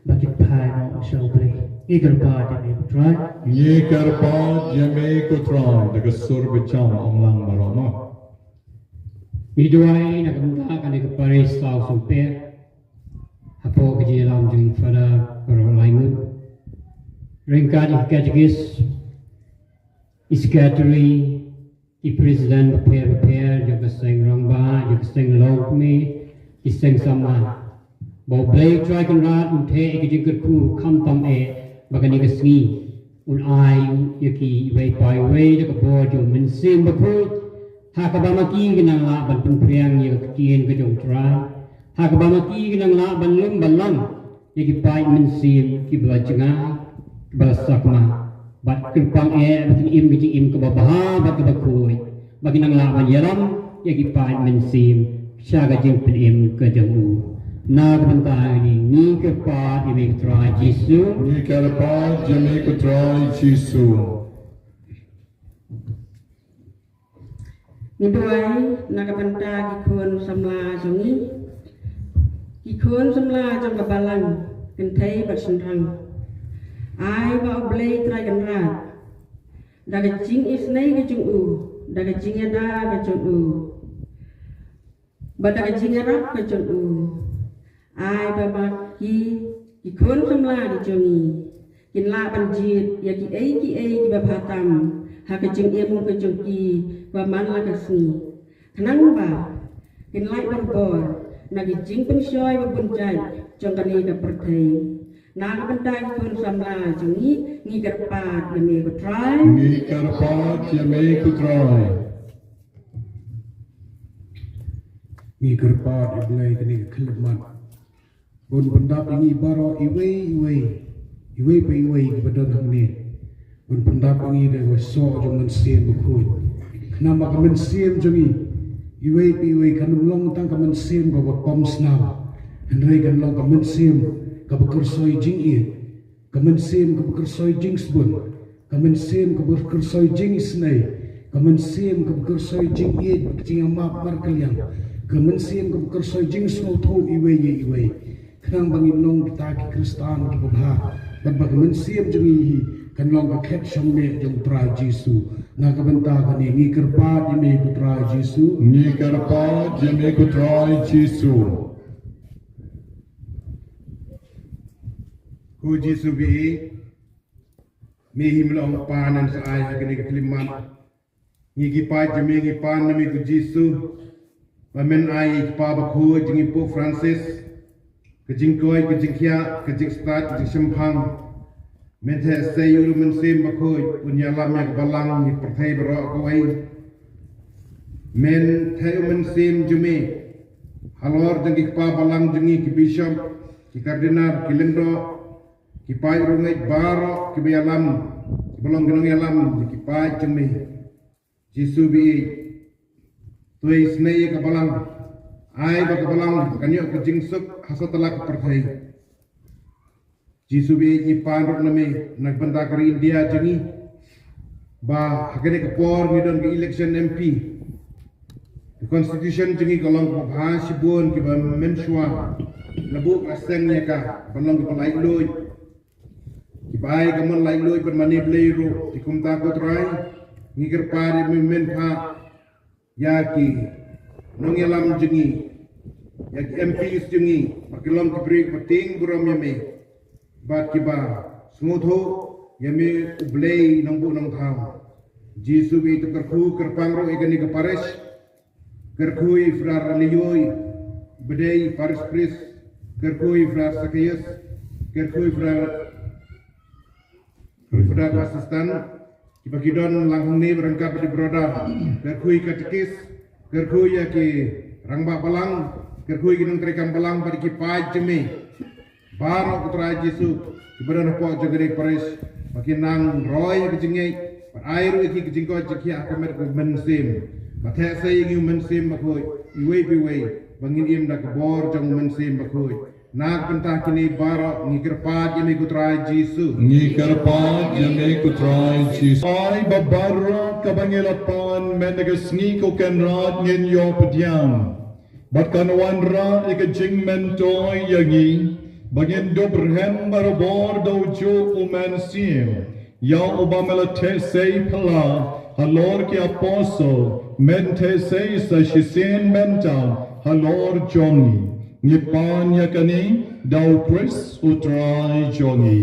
ba kin phai noh sha U Blei. Ngi kyrpad ïa me ko Trai. Ngi kyrpad ïa me ko Trai. Da ka sur ba jam ong lang baroh mo. Ngi duwai na ka bynta kane ka parish South Sohiong hapoh ka jingïalam jong i Father Barolaingut, ryngkat i Katekist, i Secretary, i President bapher bapher jong ka seng rangbah, jong ka seng longkmie, i seng samla. Ba U Blei Trai Kynrad un theh ïa ki jingkyrkhu khamtam eh ba kane ka sngi un ai ïa ki iwei pa iwei da ka bor jong U Mynsiem Bakhuid, ha kaba ma ki kin nang lah ban pynphriang ïa ka ktien ka jong U Trai, ha kaba ma ki kin nang lah ban lum ban lang ïa ki paid mynsiem kiba la jngai, kiba la sakma. Bad kyrpang eh ba kin im ka jingim kaba bha bad kaba khuid, ba kin nang lah ban ïalam ïa ki paid mynsiem sha ka jingpynim ka jong u. Na ka bynta kane ngi kyrpad ïa me ko Trai Jisu. Ngi kyrpad ïa me ko Trai Jisu. Ngi duwai na ka bynta ki khun samla jong ngi, ki khun samla jong ka balang kynthei bad shynrang. Ai ba U Blei Trai Kynrad, da ka jingisynei ka jong u, da ka jingïada ka jong u, bad da ka jingïarap ka jong u, ai ba ma ki, ki khun samla ki jong ngi kin lah ban jied ïa kiei kiei kiba bha tam ha ka jingim ka jong ki ba man la ka sngi, khnang ba kin lait borbor na ki jingpynshoi ba bun jait jong kane ka pyrthei. Na ka bynta ki khun samla jong ngi, ngi kyrpad ïa me ko Trai. Ngi kyrpad ïa me ko Trai. Ngi kyrpad ïa U Blei kane ka khyllipmat, un pyndap ïa ngi baroh iwei iwei, iwei pa iwei kiba don hangne. Un pyndap ïa ngi da ka soh jong U Mynsiem Bakhuid, khnang ba ka mynsiem jong ngi iwei pa iwei kan ym long tang ka mynsiem kaba pom snam, hynrei kan long ka mynsiem kaba kyrsoi jingïeit, ka mynsiem kaba kyrsoi jingsbun, ka mynsiem kaba kyrsoi jingisynei, ka mynsiem kaba kyrsoi jingïeit, jingïamap markylliang, ka mynsiem kaba kyrsoi jingsngewthuh iwei ïa iwei. Khnang ba ngin long kita ki Khristan kiba bha, bad ba ka mynsiem jong ngi hi kan long ka khet shong neh jong U Trai Jisu. Na ka bynta kane ngi kyrpad ïa me ko Trai Jisu. Ngi kyrpad ïa me ko Trai Jisu. Ko Jisu ba ïeit, me hi me la ong pan sa ai ha kane ka khyllipmat. Ngi ki paid jong me ngi pan na me ko Jisu, ba men ai ïa i Kpa Bakhuid jong ngi Pope Francis ka jingkoit, ka jingkhiah, ka jingstad, ka jingshemphang. Men theh sei ïa u Mynsiem Bakhuid un ïalam ïa ka balang, ïa ka pyrthei baroh kawei. Men theh ïa u Mynsiem jong me halor jong ki kpa balang jong ngi, ki bishop, ki kardinal, ki lyngdoh, ki paid riewngeit baroh kiba ïalam, kiba long ki nongïalam ïa ki paid jong me. Jisu ba ïeit, to isynei ïa ka balang, ai ba ka balang kan ïoh ka jingsuk ha satlak ka pyrthei. Jisu ba ïeit, ngi pan ruh na me na ka bynta ka ri India jong ngi, ba ha kane ka por ngi don ka election M P. Ka constitution jong ngi ka long kaba bha shibun, kiba mynshuwa la buh la seng ïa ka ban long kaba laitluid, kiba ai ka mon laitluid bad mane Blei ruh. Te kumta ko Trai, ngi kyrpad ïa me men phah ïa ki nongïalam jong ngi, ïa ki M Ps jong ngi, ba ki long ki briew ba tieng burom ïa me, bad kiba sngewthuh ïa me U Blei Nongbuh Nongthaw. Jisu, ïa ito kyrkhu kyrpang ruh ïa kane ka parish, kyrkhu ïa Father Lioi, ba dei parish priest, kyrkhu ïa Father Sakaios, kyrkhu ïa Father Brother assistant, kiba ki don lang hangne ryngkat bad i brother, kyrkhu ïa ki katekis, kyrkhu ïa ki rangbah balang, kyrkhu ïa ki nongtrei kam balang bad ki paid jong me baroh, ko Trai Jisu, kiba don hapoh jong kane ka parish, ba kin nang roi ha ka jingngeit, bad ai ruh ïa ki ka jingkoit jingkhiah ha ka met ka mynsiem, ba theh sei ïa ngi U Mynsiem Bakhuid, iwei pa iwei, ba ngin im da ka bor jong U Mynsiem Bakhuid. Na ka bynta kine baroh ngi kyrpad ïa me, ko Trai Jisu. Ngi kyrpad ïa me, ko Trai Jisu. Ai ba baroh kaba ngi la pan mynta ka sngi, ko Kynrad, ngin ïoh pdiang. Bad kan wanrah ïa ka jingmyntoi ïa ngi, ba ngin dup rhem barabor da u juh U Mynsiem, ïa uba me la theh sei phylla halor ki apostol, men theh sei sa shisien mynta halor jong ngi. Ngi pan ïa kane da U Khrist U Trai jong ngi.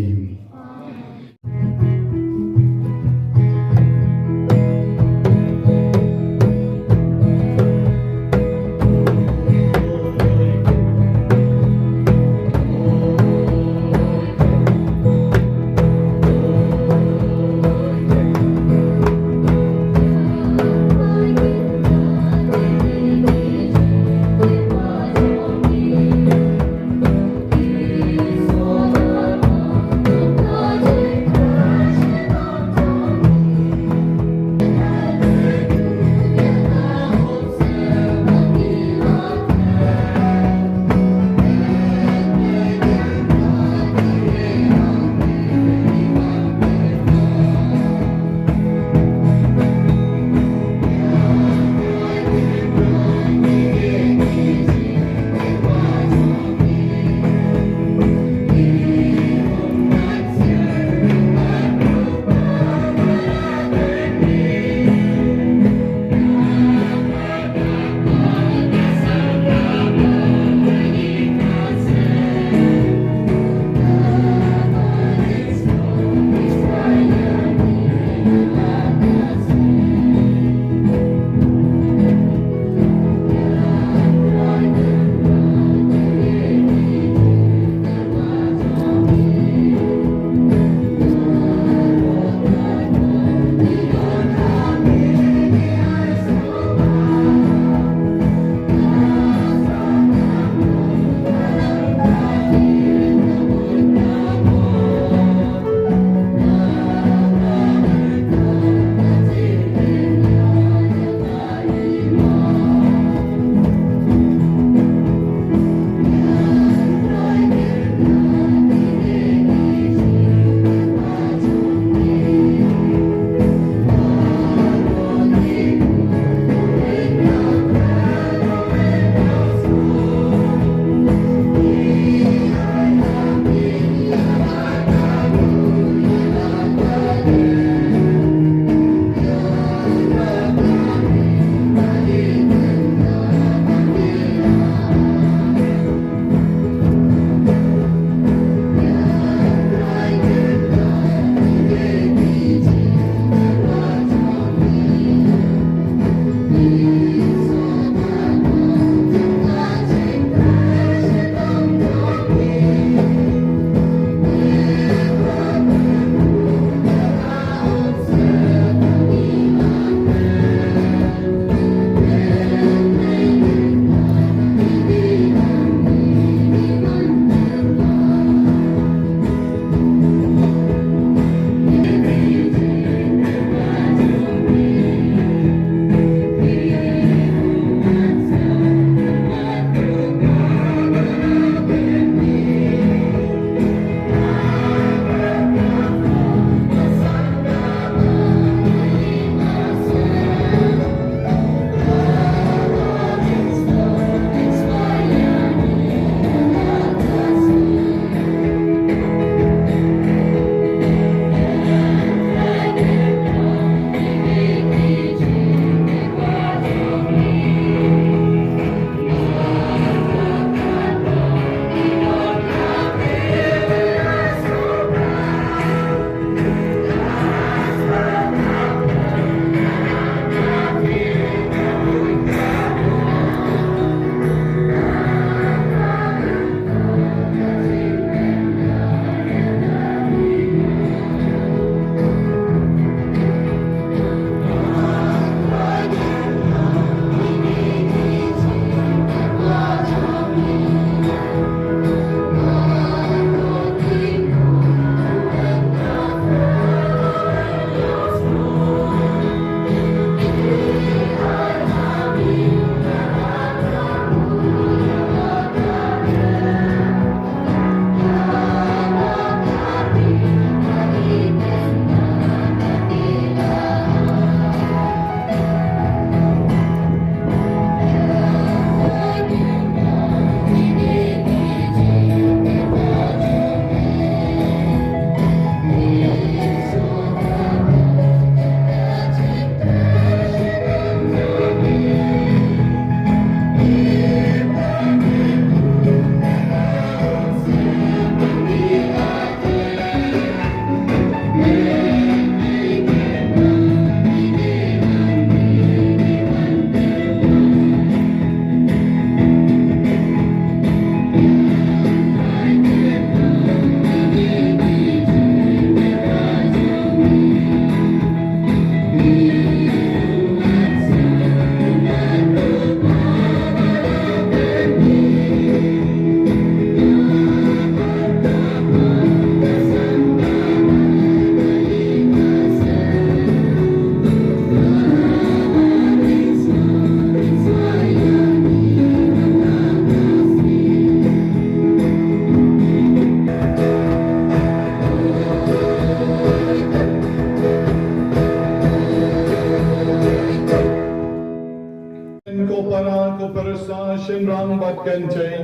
Kynthei,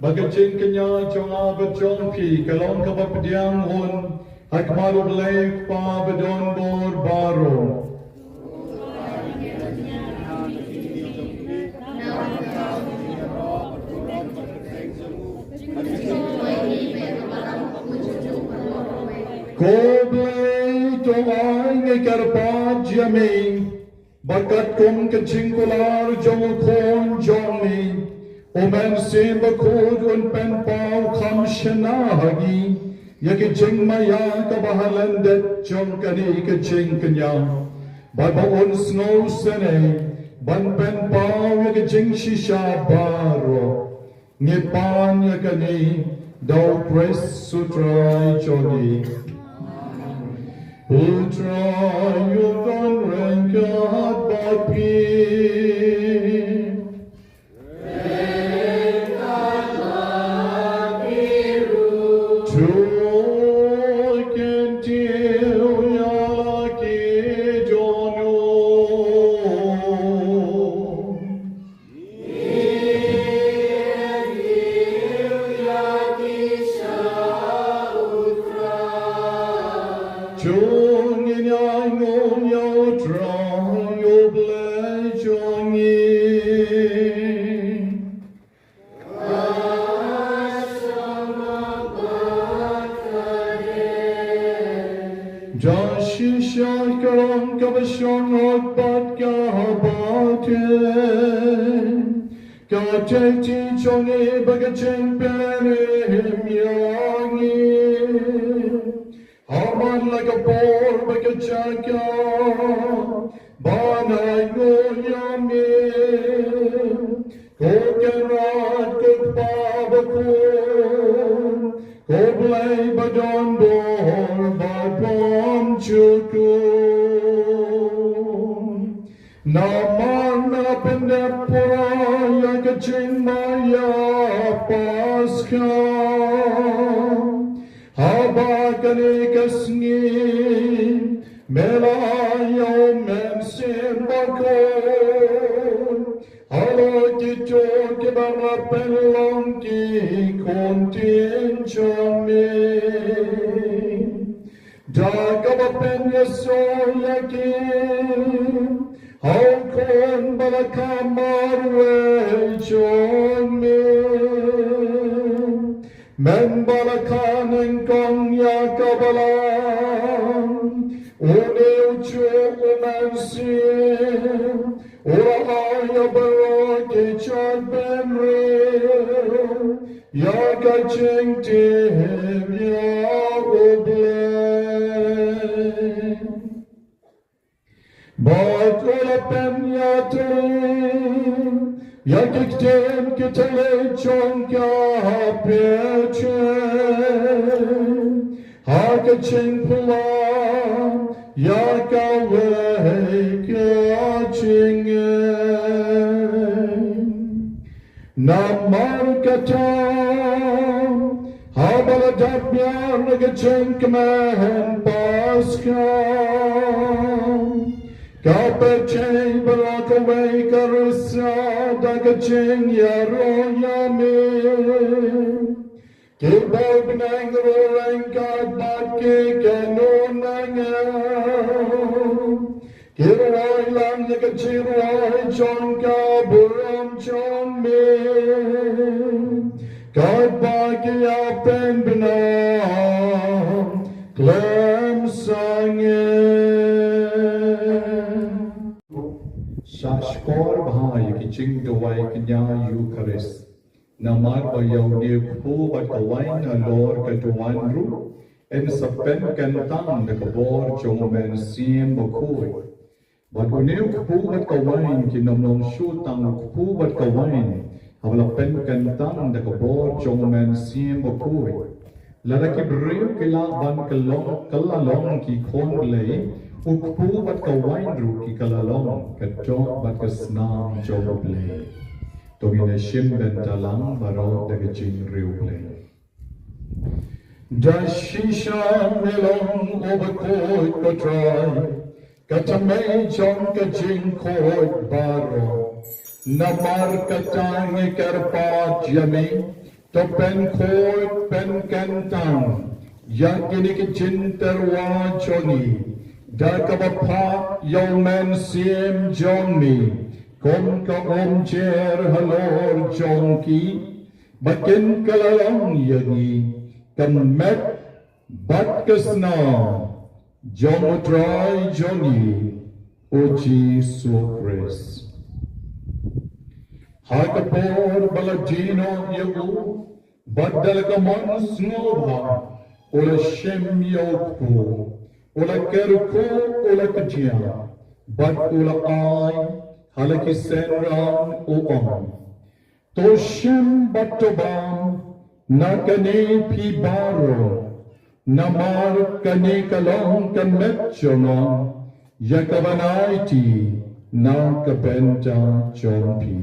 ba ka jingkñia jong nga bad jong phi ka long kaba pdiang hun ha khmat U Blei U Kpa badonbor baroh. Ko Blei, to ai ngi kyrpad ïa me ba katkum ka jingkular jong u Khun jong me, U Mynsiem Bakhuid un pynpaw kham shynna ha ngi ïa ka jingmaïa kaba ha lyndet jong kane ka jingkñia, bad ba un sngewsynei ban pynpaw ïa ka jingshisha baroh. Ngi pan ïa kane da U Khrist U Trai jong ngi. U Trai un don ryngkat bad phi. To kyntiew ïa la ki jong u. To ngin ïa ainguh ïa U Trai U Blei jong ngi. Da shisha ka long kaba shong hok bad kaba teng, ka tei jong ngi bad ka jingpynim ïa ngi. Ha man la ka por bad ka jaka ban ainguh ïa me, ko Kynrad, ko Kpa Bakhuid, ko Blei badonbor bad bymjukut. Namar me la pyndep pura ïa ka jingmaïa Paskha. Haba kane ka sngi me la ai ïa U Mynsiem Bakhuid halor kito kiba la pynlong ki khun ktien jong me. Da kaba pynïasoh ïa ki ha u Khun ba la kha marwei jong me, mynba la kha nyngkong ïa ka balang, une u juh U Mynsiem u la ai ïa baroh ki jaitbynriew ïa ka jingtim ïa U Blei. Bad u la pynïatylli ïa ki ktien ki thylliej jong ka pyrthei ha ka jingphla ïa kawei ka jingngeit. Namar kata, haba la dap biang na ka jingkmen Paskha, ka pyrthei baroh kawei ka risa da ka jingïaroh ïa me. Ki bor bneng ruh ryngkat bad ki kynnoh na nga. Ki rwai lang ïa ka jingrwai jong ka burom jong me. Katba ki ïa pynbna khlem sangeh. Sa shkor bha ïa ki jingduwai kñia Eukharist. Namar ba ïa une u kpu bad ka wain halor ka duwan ruh yn sa pynkyntang da ka bor jong u Mynsiem Bakhuid. Bad une u kpu bad ka wain kin ym long shuh tang u kpu bad ka wain, haba la pynkyntang da ka bor jong u Mynsiem Bakhuid. Lada ki briew ki lah ban kylla long, kylla long ki khun Blei, u kpu bad ka wain ruh ki kylla long ka doh bad ka snam jong U Blei. To ngin ïa shim bynta lang baroh da ka jingriewblei. Da shisha me long uba khuid ko Trai, ka tymmen jong ka jingkhuid baroh. Namar kata ngi kyrpad ïa me, to pynkhuid pynkyntang ïa kine ki jingtyrwa jong ngi da kaba phah ïa u Mynsiem jong me kum ka umjer halor jong ki, ba kin kylla long ïa ngi ka met bad ka snam jong U Trai jong ngi U Jisu Khrist. Ha ka por ba la die noh ïa u, bad da la ka mon sngewbha, u la shim ïa u kpu, u la kyrkhu, u la kjia, bad u la ai ha la ki synran, u ong: To shim bad to bam na kane phi baroh, namar kane ka long ka met jong nga, ïa ka ban aiti na ka bynta jong phi.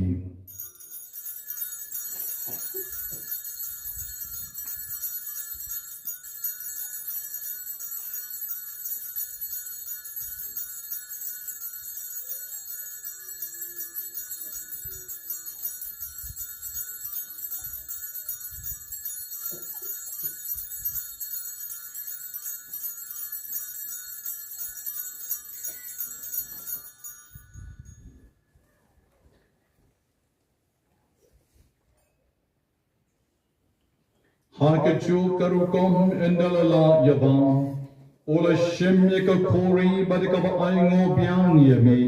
Ha kajuh ka rukom ynda la lah ïa bam, u la shim ïa ka khuri bad ïa kaba ainguh biang ïa me,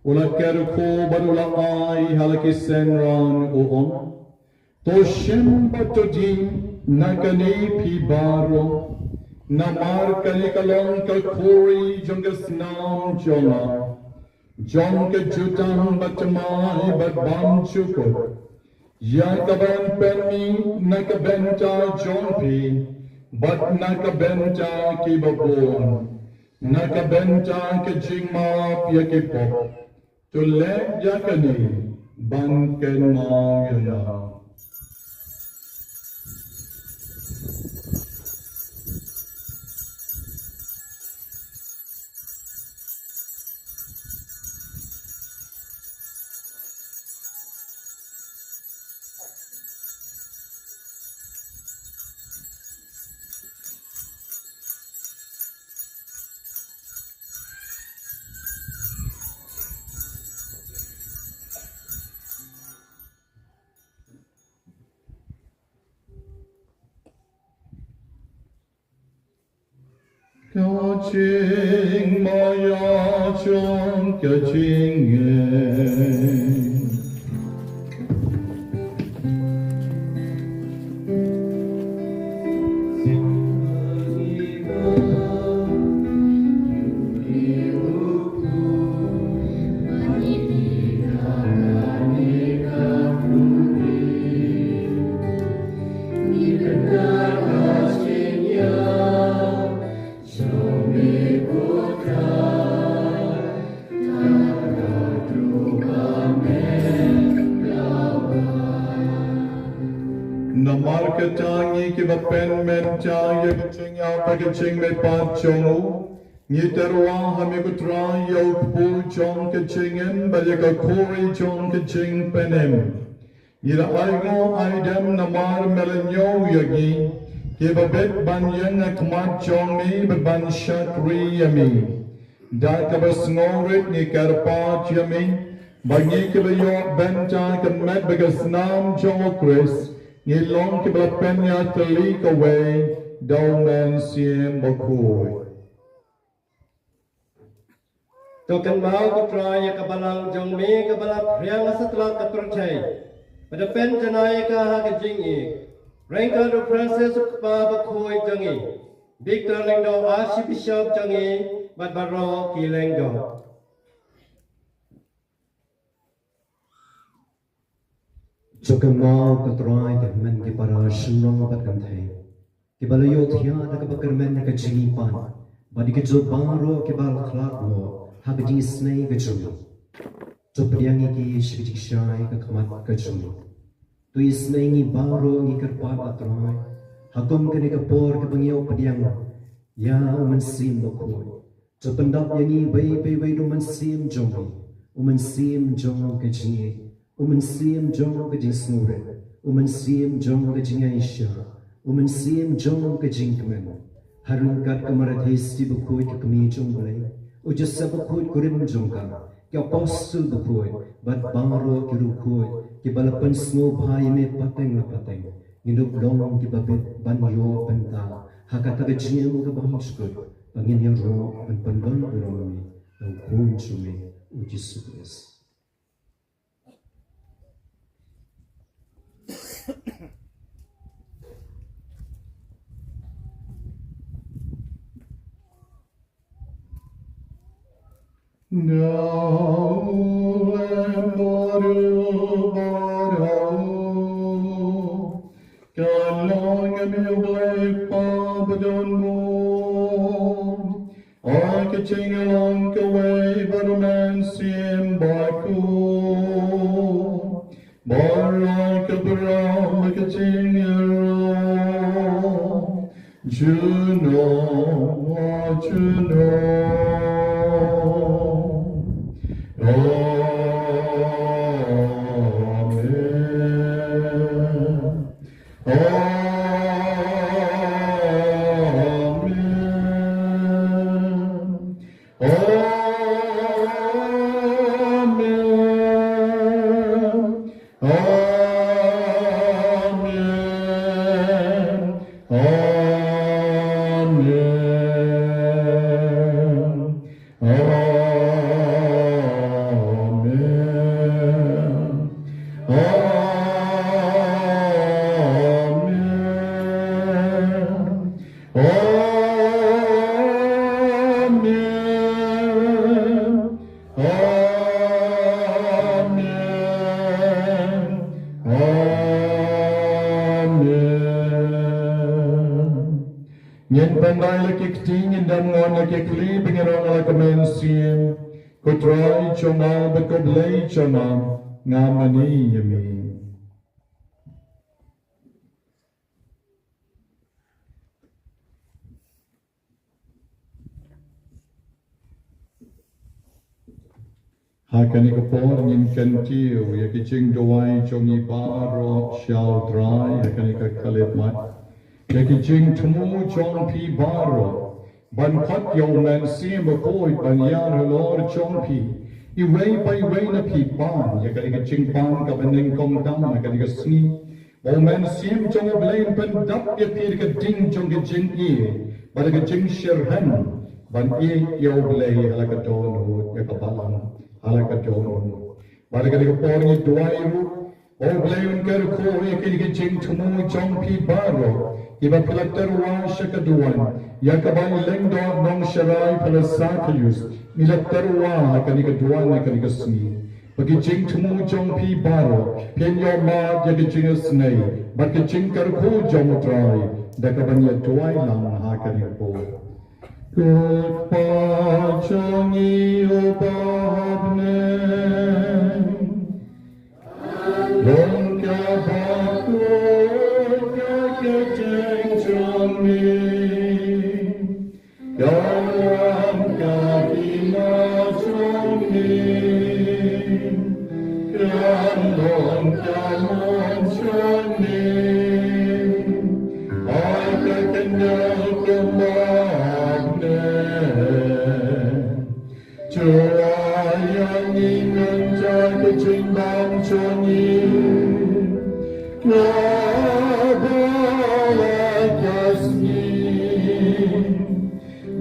u la kyrkhu bad u la ai ha la ki synran, u ong: To shim bad to die na kane phi baroh, namar kane ka long ka khuri jong ka snam jong nga, jong ka jutang bad thymmai bad bymjukut, ïa ka ban pynmih na ka bynta jong phi bad na ka bynta kiba bun, na ka bynta ka jingmap ïa ki pop. To leh ïa kane ban kynmaw ïa nga. Ka jingmaïa jong ka jingim. Namar kata ngi kiba pynmynta ïa ka jingïap bad ka jingmihpat jong u, ngi tyrwa ha me ko Trai ïa u kpu jong ka jingim bad ïa ka khuri jong ka jingpynim. Ngi la ainguh aidem namar me la ñiew ïa ngi kiba bit ban ïeng ha khmat jong me bad ban shakri ïa me. Da kaba sngewrit ngi kyrpad ïa me ba ngi kiba ïoh bynta ka met bad ka snam jong u Khrist ngi long kiba la pynïatylli kawei da u Mynsiem Bakhuid. To kynmaw ko Trai ïa ka balang jong me kaba la phriang ha satlak ka pyrthei, bad to pynjanai ïa ka ha ka jingïeit. Ryngkat u Francis u kpa bakhuid jong ngi, Victor Lyngdoh Archbishop jong ngi, bad baroh ki lyngdoh. To kynmaw ko Trai ki hynmen ki para shynrang bad kynthei kiba la ïohthiah da kaba kyrmen ha ka jingïapan, bad ïa kito baroh kiba la khlad noh ha ka jingisynei ka jong me. To pdiang ïa ki sha ka jingshai ka khmat ka jong me. To isynei ïa ngi baroh, ngi kyrpad, ah Trai, ha kum kane ka por kaba ngi ïoh pdiang ïa u Mynsiem Bakhuid. To pyndap ïa ngi uwei pa uwei da u mynsiem jong me, u mynsiem jong ka jingïeit, U Mynsiem jong ka jingsngewrit, U Mynsiem jong ka jingaisyah, U Mynsiem jong ka jingkmen. Ha ryngkat ka Marathi Bakhuid ka Kmie jong U Blei, U Joseph Bakhuid kurim jong ka, ki Apostol Bakhuid, bad baroh ki riewkhuid kiba la pynsngewbha ïa me pateng la pateng. Ngin ïoh long kiba bit ban ïoh bynta ha kata ka jingim kaba hok shuh, ba ngin ïaroh ban pynlong burom ïa me, da U Khun jong me U Jisu Khrist. Ka long ïa me U Blei Kpa badonbor, ha ka jinglong kawei bad U Mynsiem Bakhuid, baroh ka burom bad ka jingïaroh junom junom. Amen. Amen. Amen. Amen. Amen. Amen. Amen. Amen. Amen. Amen. Ngin pynlait la ki kti, ngin dang ngon la ki kli, ba ngin ong la ka mynsiem: Ko Trai jong nga bad ko Blei jong nga, nga mane ïa me. Ha kane ka por ngin kyntiew ïa ki jingduwai jong ngi baroh sha U Trai ha kane ka khyllipmat. Ïa ki jingthmu jong phi baroh, ban khot ïa U Mynsiem Bakhuid ban ïar halor jong phi, iwei pa iwei na phi pan, ïa kane ka jingpan kaba nyngkong tam ha kane ka sngi. Ba U Mynsiem jong U Blei un pyndap ïa phi da ka ding jong ka jingïeit bad da ka jingshyrkhei ban ïeit ïa U Blei ha la ka dohnud, ïa ka balang ha la ka dohnud. Bad ha kane ka por ngi duwai ruh ba U Blei un kyrkhu ïa kine ki jingthmu jong phi baroh kiba phi la tyrwa sha ka duwan, ïa ka Balang Lyngdoh Nongsharai Father Zacharias, ngi la tyrwa ha kane ka duwan ha kane ka sngi. Ba ki jingthmu jong phi baroh phin ïoh mad ïa ka jingisynei bad ka jingkyrkhu jong U Trai da kaban ïa duwai lang ha kane ka por. Ko Kpa jong ngi uba ha bneng, long kaba khuid ka kyrteng jong me. Ka wan ka kyrteng jong me, kan long ka mon jong me ha ka kyrteng ka bneng. Shuwa ïa ngi mynta ka jingbam jong ngi kaba la ka sngi.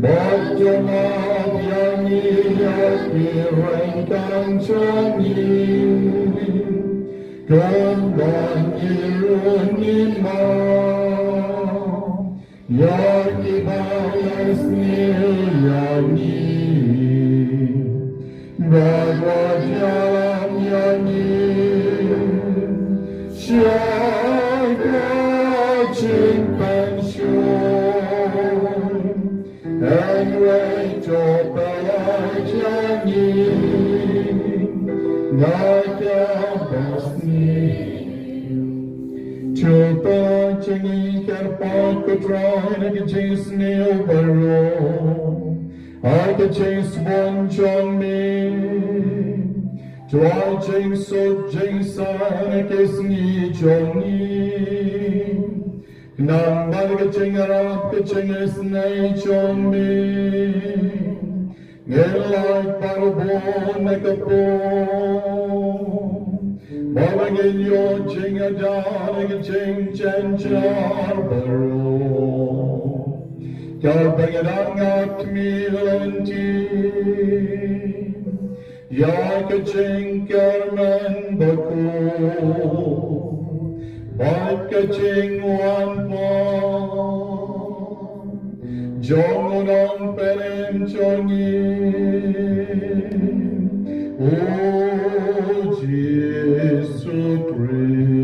Bad jongmap ïa ngi ïa ki ryngkang jong ngi, kumba ngi ruh ngin map ïa kiba la sniew ïa ngi. Bad wat ïalam ïa ngi sha ka jingpynshoi, hynrei to pynlait ïa ngi na ka basniew. To pynlait ïa ngi kyrpad, ko Trai, na ka jingsniew baroh ha ka jingsbun jong me. Trai jingsuk jingsawa na ki sngi jong ngi. Khnang ba da ka jingïarap ka jingisynei jong me, ngin lait barabor na ka pop, ba ngin ïoh jingïada na ka jingjynjar baroh. Kaba ngi dang ïaid khmih lynti ïa ka jingkyrmen bakhuid bad ka jingwan pat jong u Nongpynim jong ngi, u Jisu Khrist.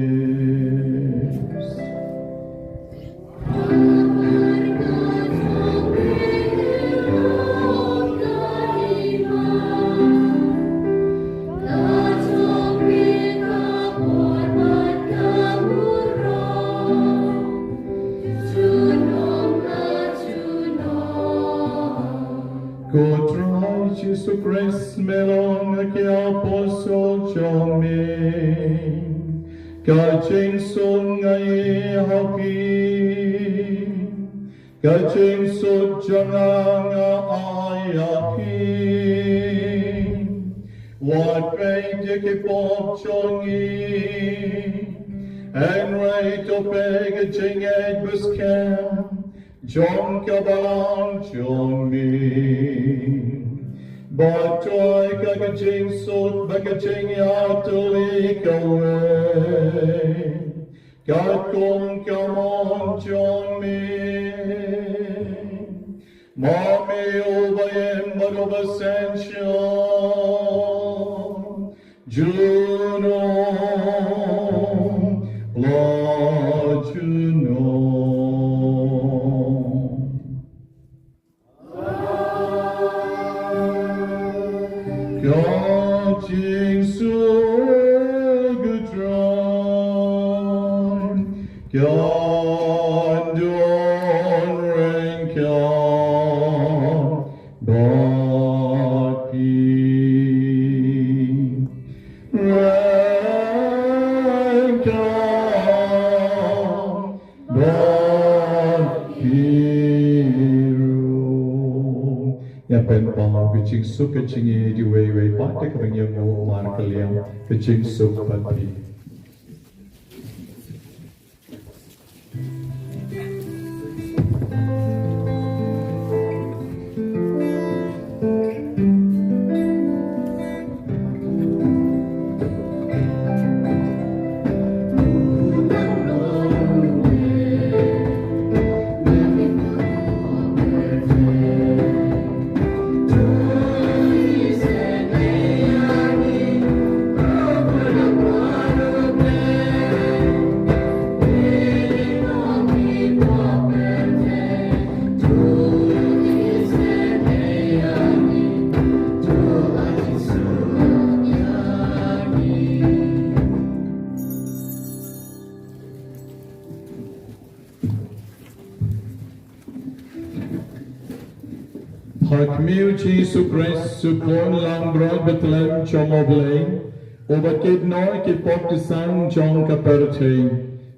Ko Trai Jisu Khrist, me la ong ha ki apostol jong me, ka jingsuk nga ai ha phi, ka jingsuk jong nga nga ai ïa phi. Wat peit ïa ki pop jong ngi, hynrei to peit ïa ka jingngeit baskhem jong ka balang jong me. Bad to ai ka, ka jingsuk bad ka jingïatylli kawei katkum ka mon jong me. Ma me uba im bad uba synshar junom la junom. Ka jingsuk U Trai kan don ryngkat bad phi. Ryngkat bad phi ruh. Ïa pynpaw ka jingsuk ka jong ngi ïa iwei iwei pat, te kaba ngin ïa nguh markylliang ka jingsuk bad phi. Ha khmih U Jisu Khrist, u khun langbrot ba tlem jong U Blei, uba kit noh ïa ki pop ki san jong ka pyrthei.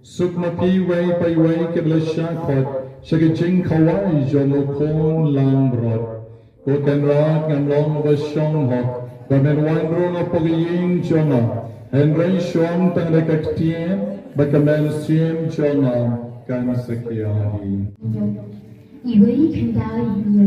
Suk ma phi iwei pa iwei kiba la shah khot sha ka jingkhawai jong u khun langbrot. Ko Kynrad, ngam long uba shong hok ba men wan rung hapoh ka ïing jong nga, hynrei shong tang da ka ktien bad ka mynsiem jong nga kan sa khia hi. Iwei khyndai ïa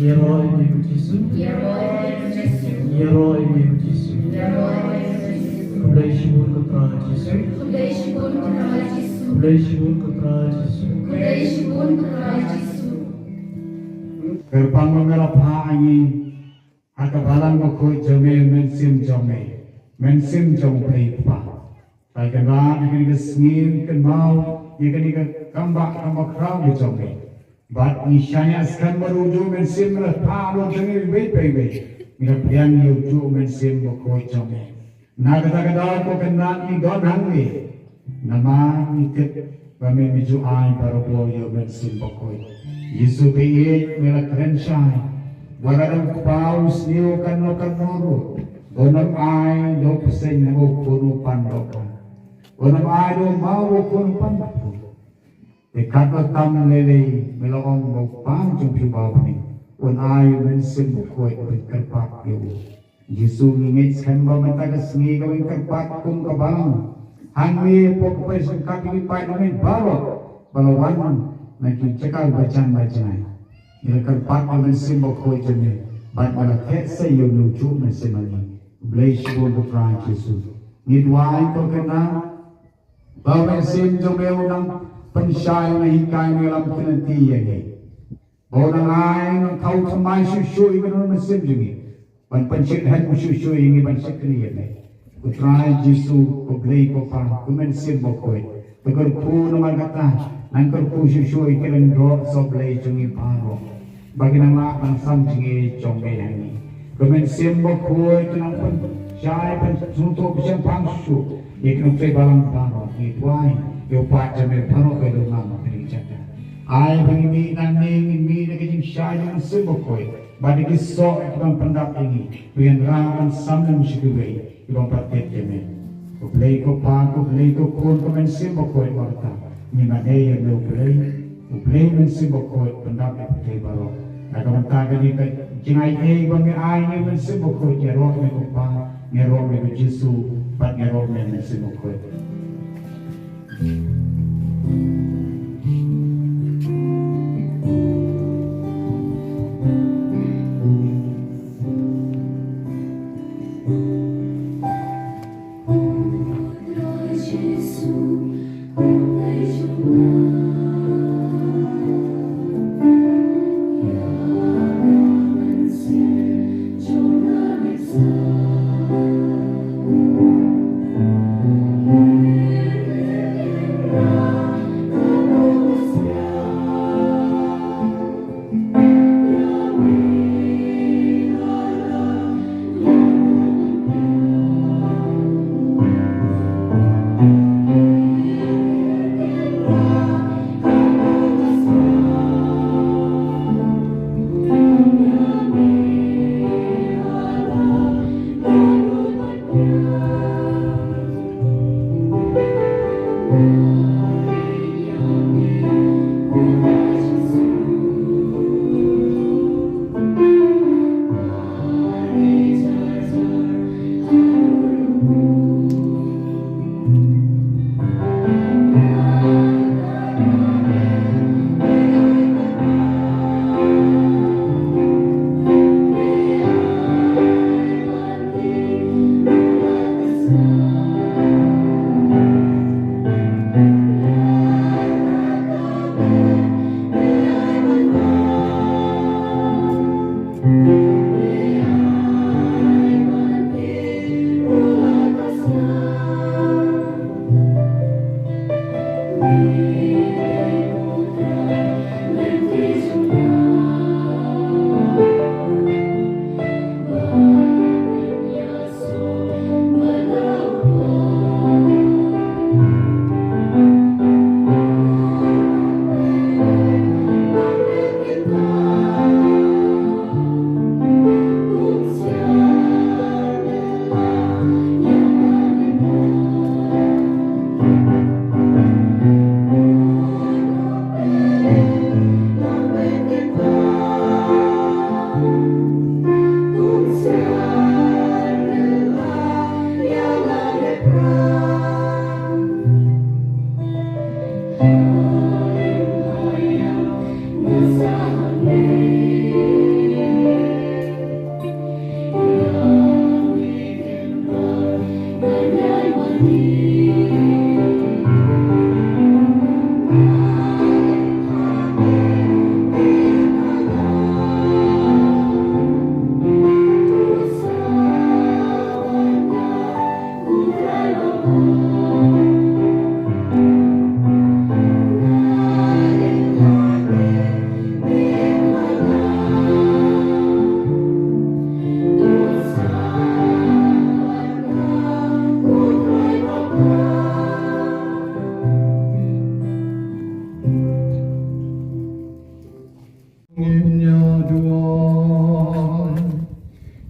Ïa, ïaroh ïa u Jisu. Ïaroh ïa u Jisu. Ïaroh ïa u Jisu. Khublei shibun ko Trai Jisu. Khublei shibun ko Trai Jisu. Khublei shibun ko Trai Jisu. Kyrpang ma me la phah ïa ngi ha ka balang bakhuid jong me, Mynsiem jong me, Mynsiem jong U Blei Kpa. Te kane, ha kane ka sngi kynmaw ïa kane ka kambah kaba khraw jong me. Bad ngi shaniah skhem ba u juh Mynsiem me la phah halor jong ngi iwei pa iwei. Ngi la pdiang ïa u juh Mynsiem bakhuid jong me. Na kata ka daw ko Kynrad ngi don hangne. Namar ngi tip ba me me ju ai barabor ïa u Mynsiem bakhuid. Jisu phi ïeit me la kren shai, wat la dang kpa u sniew kano kano ruh, un ym ai da u bseiñ ha u khun u pan dohkha, un ym ai da u maw u khun u pan dohkha. Te katno tam lei lei me la ong ba u Kpa jong phi uba ha bneng un ai u Mynsiem Bakhuid ban kyrpad ïa u. Jisu, ngi ngeit skhem ba mynta ka sngi ka ban kyrpad kum ka balang, hangne hapoh ka pyrshang kat ïa ki paidbah baroh ba la wan na ki jaka ba jan ba jngai. Ngi la kyrpad ïa u Mynsiem Bakhuid jong me bad ngi la theh sa ïa u, u juh mynsiem ha ngi. Khublei shibun ko Trai Jisu. Ngi duwai ko kynda ba u Mynsiem jong me u nang pynshai, u nang hikai, u nang ïalam kynti ïa ngi. Ba u nang ai, u nang thaw thymmai shuh shuh ïa kane ka mynsiem jong ngi ban pynshit hem shuh shuh ïa ngi ban shakri ïa me. Ko Trai Jisu, ko Blei ko Pa, ko Mynsiem Bakhuid, to kyrkhu namar kata, nang kyrkhu shuh shuh ïa ki lyngdoh sohblei jong ngi baroh, ba kin nang lah ban sam jingïeit jong me ha ngi. Ko Mynsiem Bakhuid to nang pynshai, pynsngewthuh, pynshemphang shuh ïa ki nongtrei balang baroh. Ngi duwai ïa u paid jong me baroh ba u don ha kane ka jaka. Ai ba ngi mih nangne, ngi mih da ka jingshai jong u Mynsiem Bakhuid bad da ki soh kiban pyndap ïa ngi, ba ngin lah ban sam lem sha kiwei kiban pyndap ïa me. Ko Blei ko Pa, ko Blei ko Khun, ko Mynsiem Bakhuid, ba kata ngi mane ïa me, ko Blei, ko Blei Mynsiem Bakhuid, pyndap ïa phi baroh. Da ka bynta kane ka jingaiei ba me ai ïa u Mynsiem Bakhuid, ïaroh me ko Pa, ïaroh me ko Jisu, bad ïaroh me Mynsiem Bakhuid.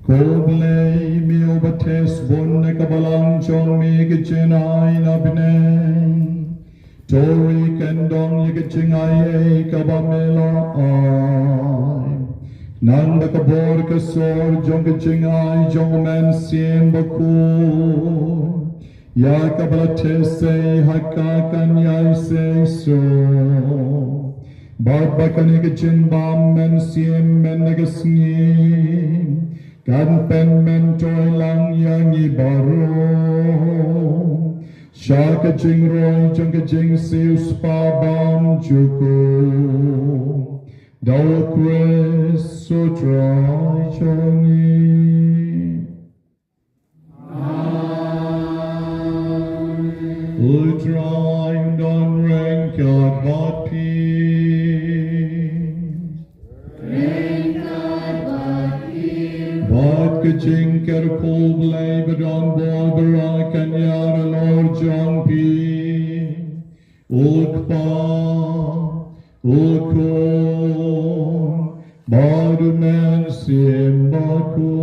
Ko Blei, me uba test bun na ka balang jong me ka jingai na bneng. To ri kyndong ïa ka jingai ei kaba me la ai. Nang da ka bor ka sor jong ka jingai jong u Mynsiem Bakhuid, ïa kaba la test ei ha ka kan ïai sei sur. Bad ba kane ka jingbam mynsiem mynta ka sngi kan pynmyntoi lang ïa ngi baroh sha ka jingroi jong ka jingsiew spah bymjukut da U Khrist U Trai jong ngi. U Trai un don ryngkat bad phi. Bad ka jingkyrkhu Blei ba don bor ba kan ïarap halor jong phi. U Kpa, U Khun, bad U Mynsiem Bakhuid.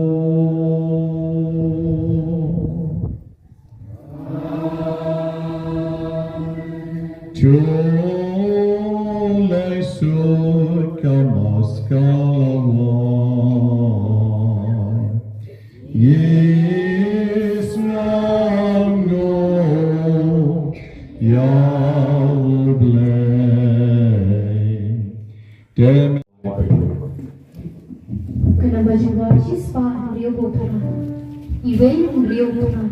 To leit suk ka Mass ka la wai. Ngi sngewnguh ïa U Blei. Te ka namba jubab shispah hynriew phew phra. Iwei hynriew phew phra.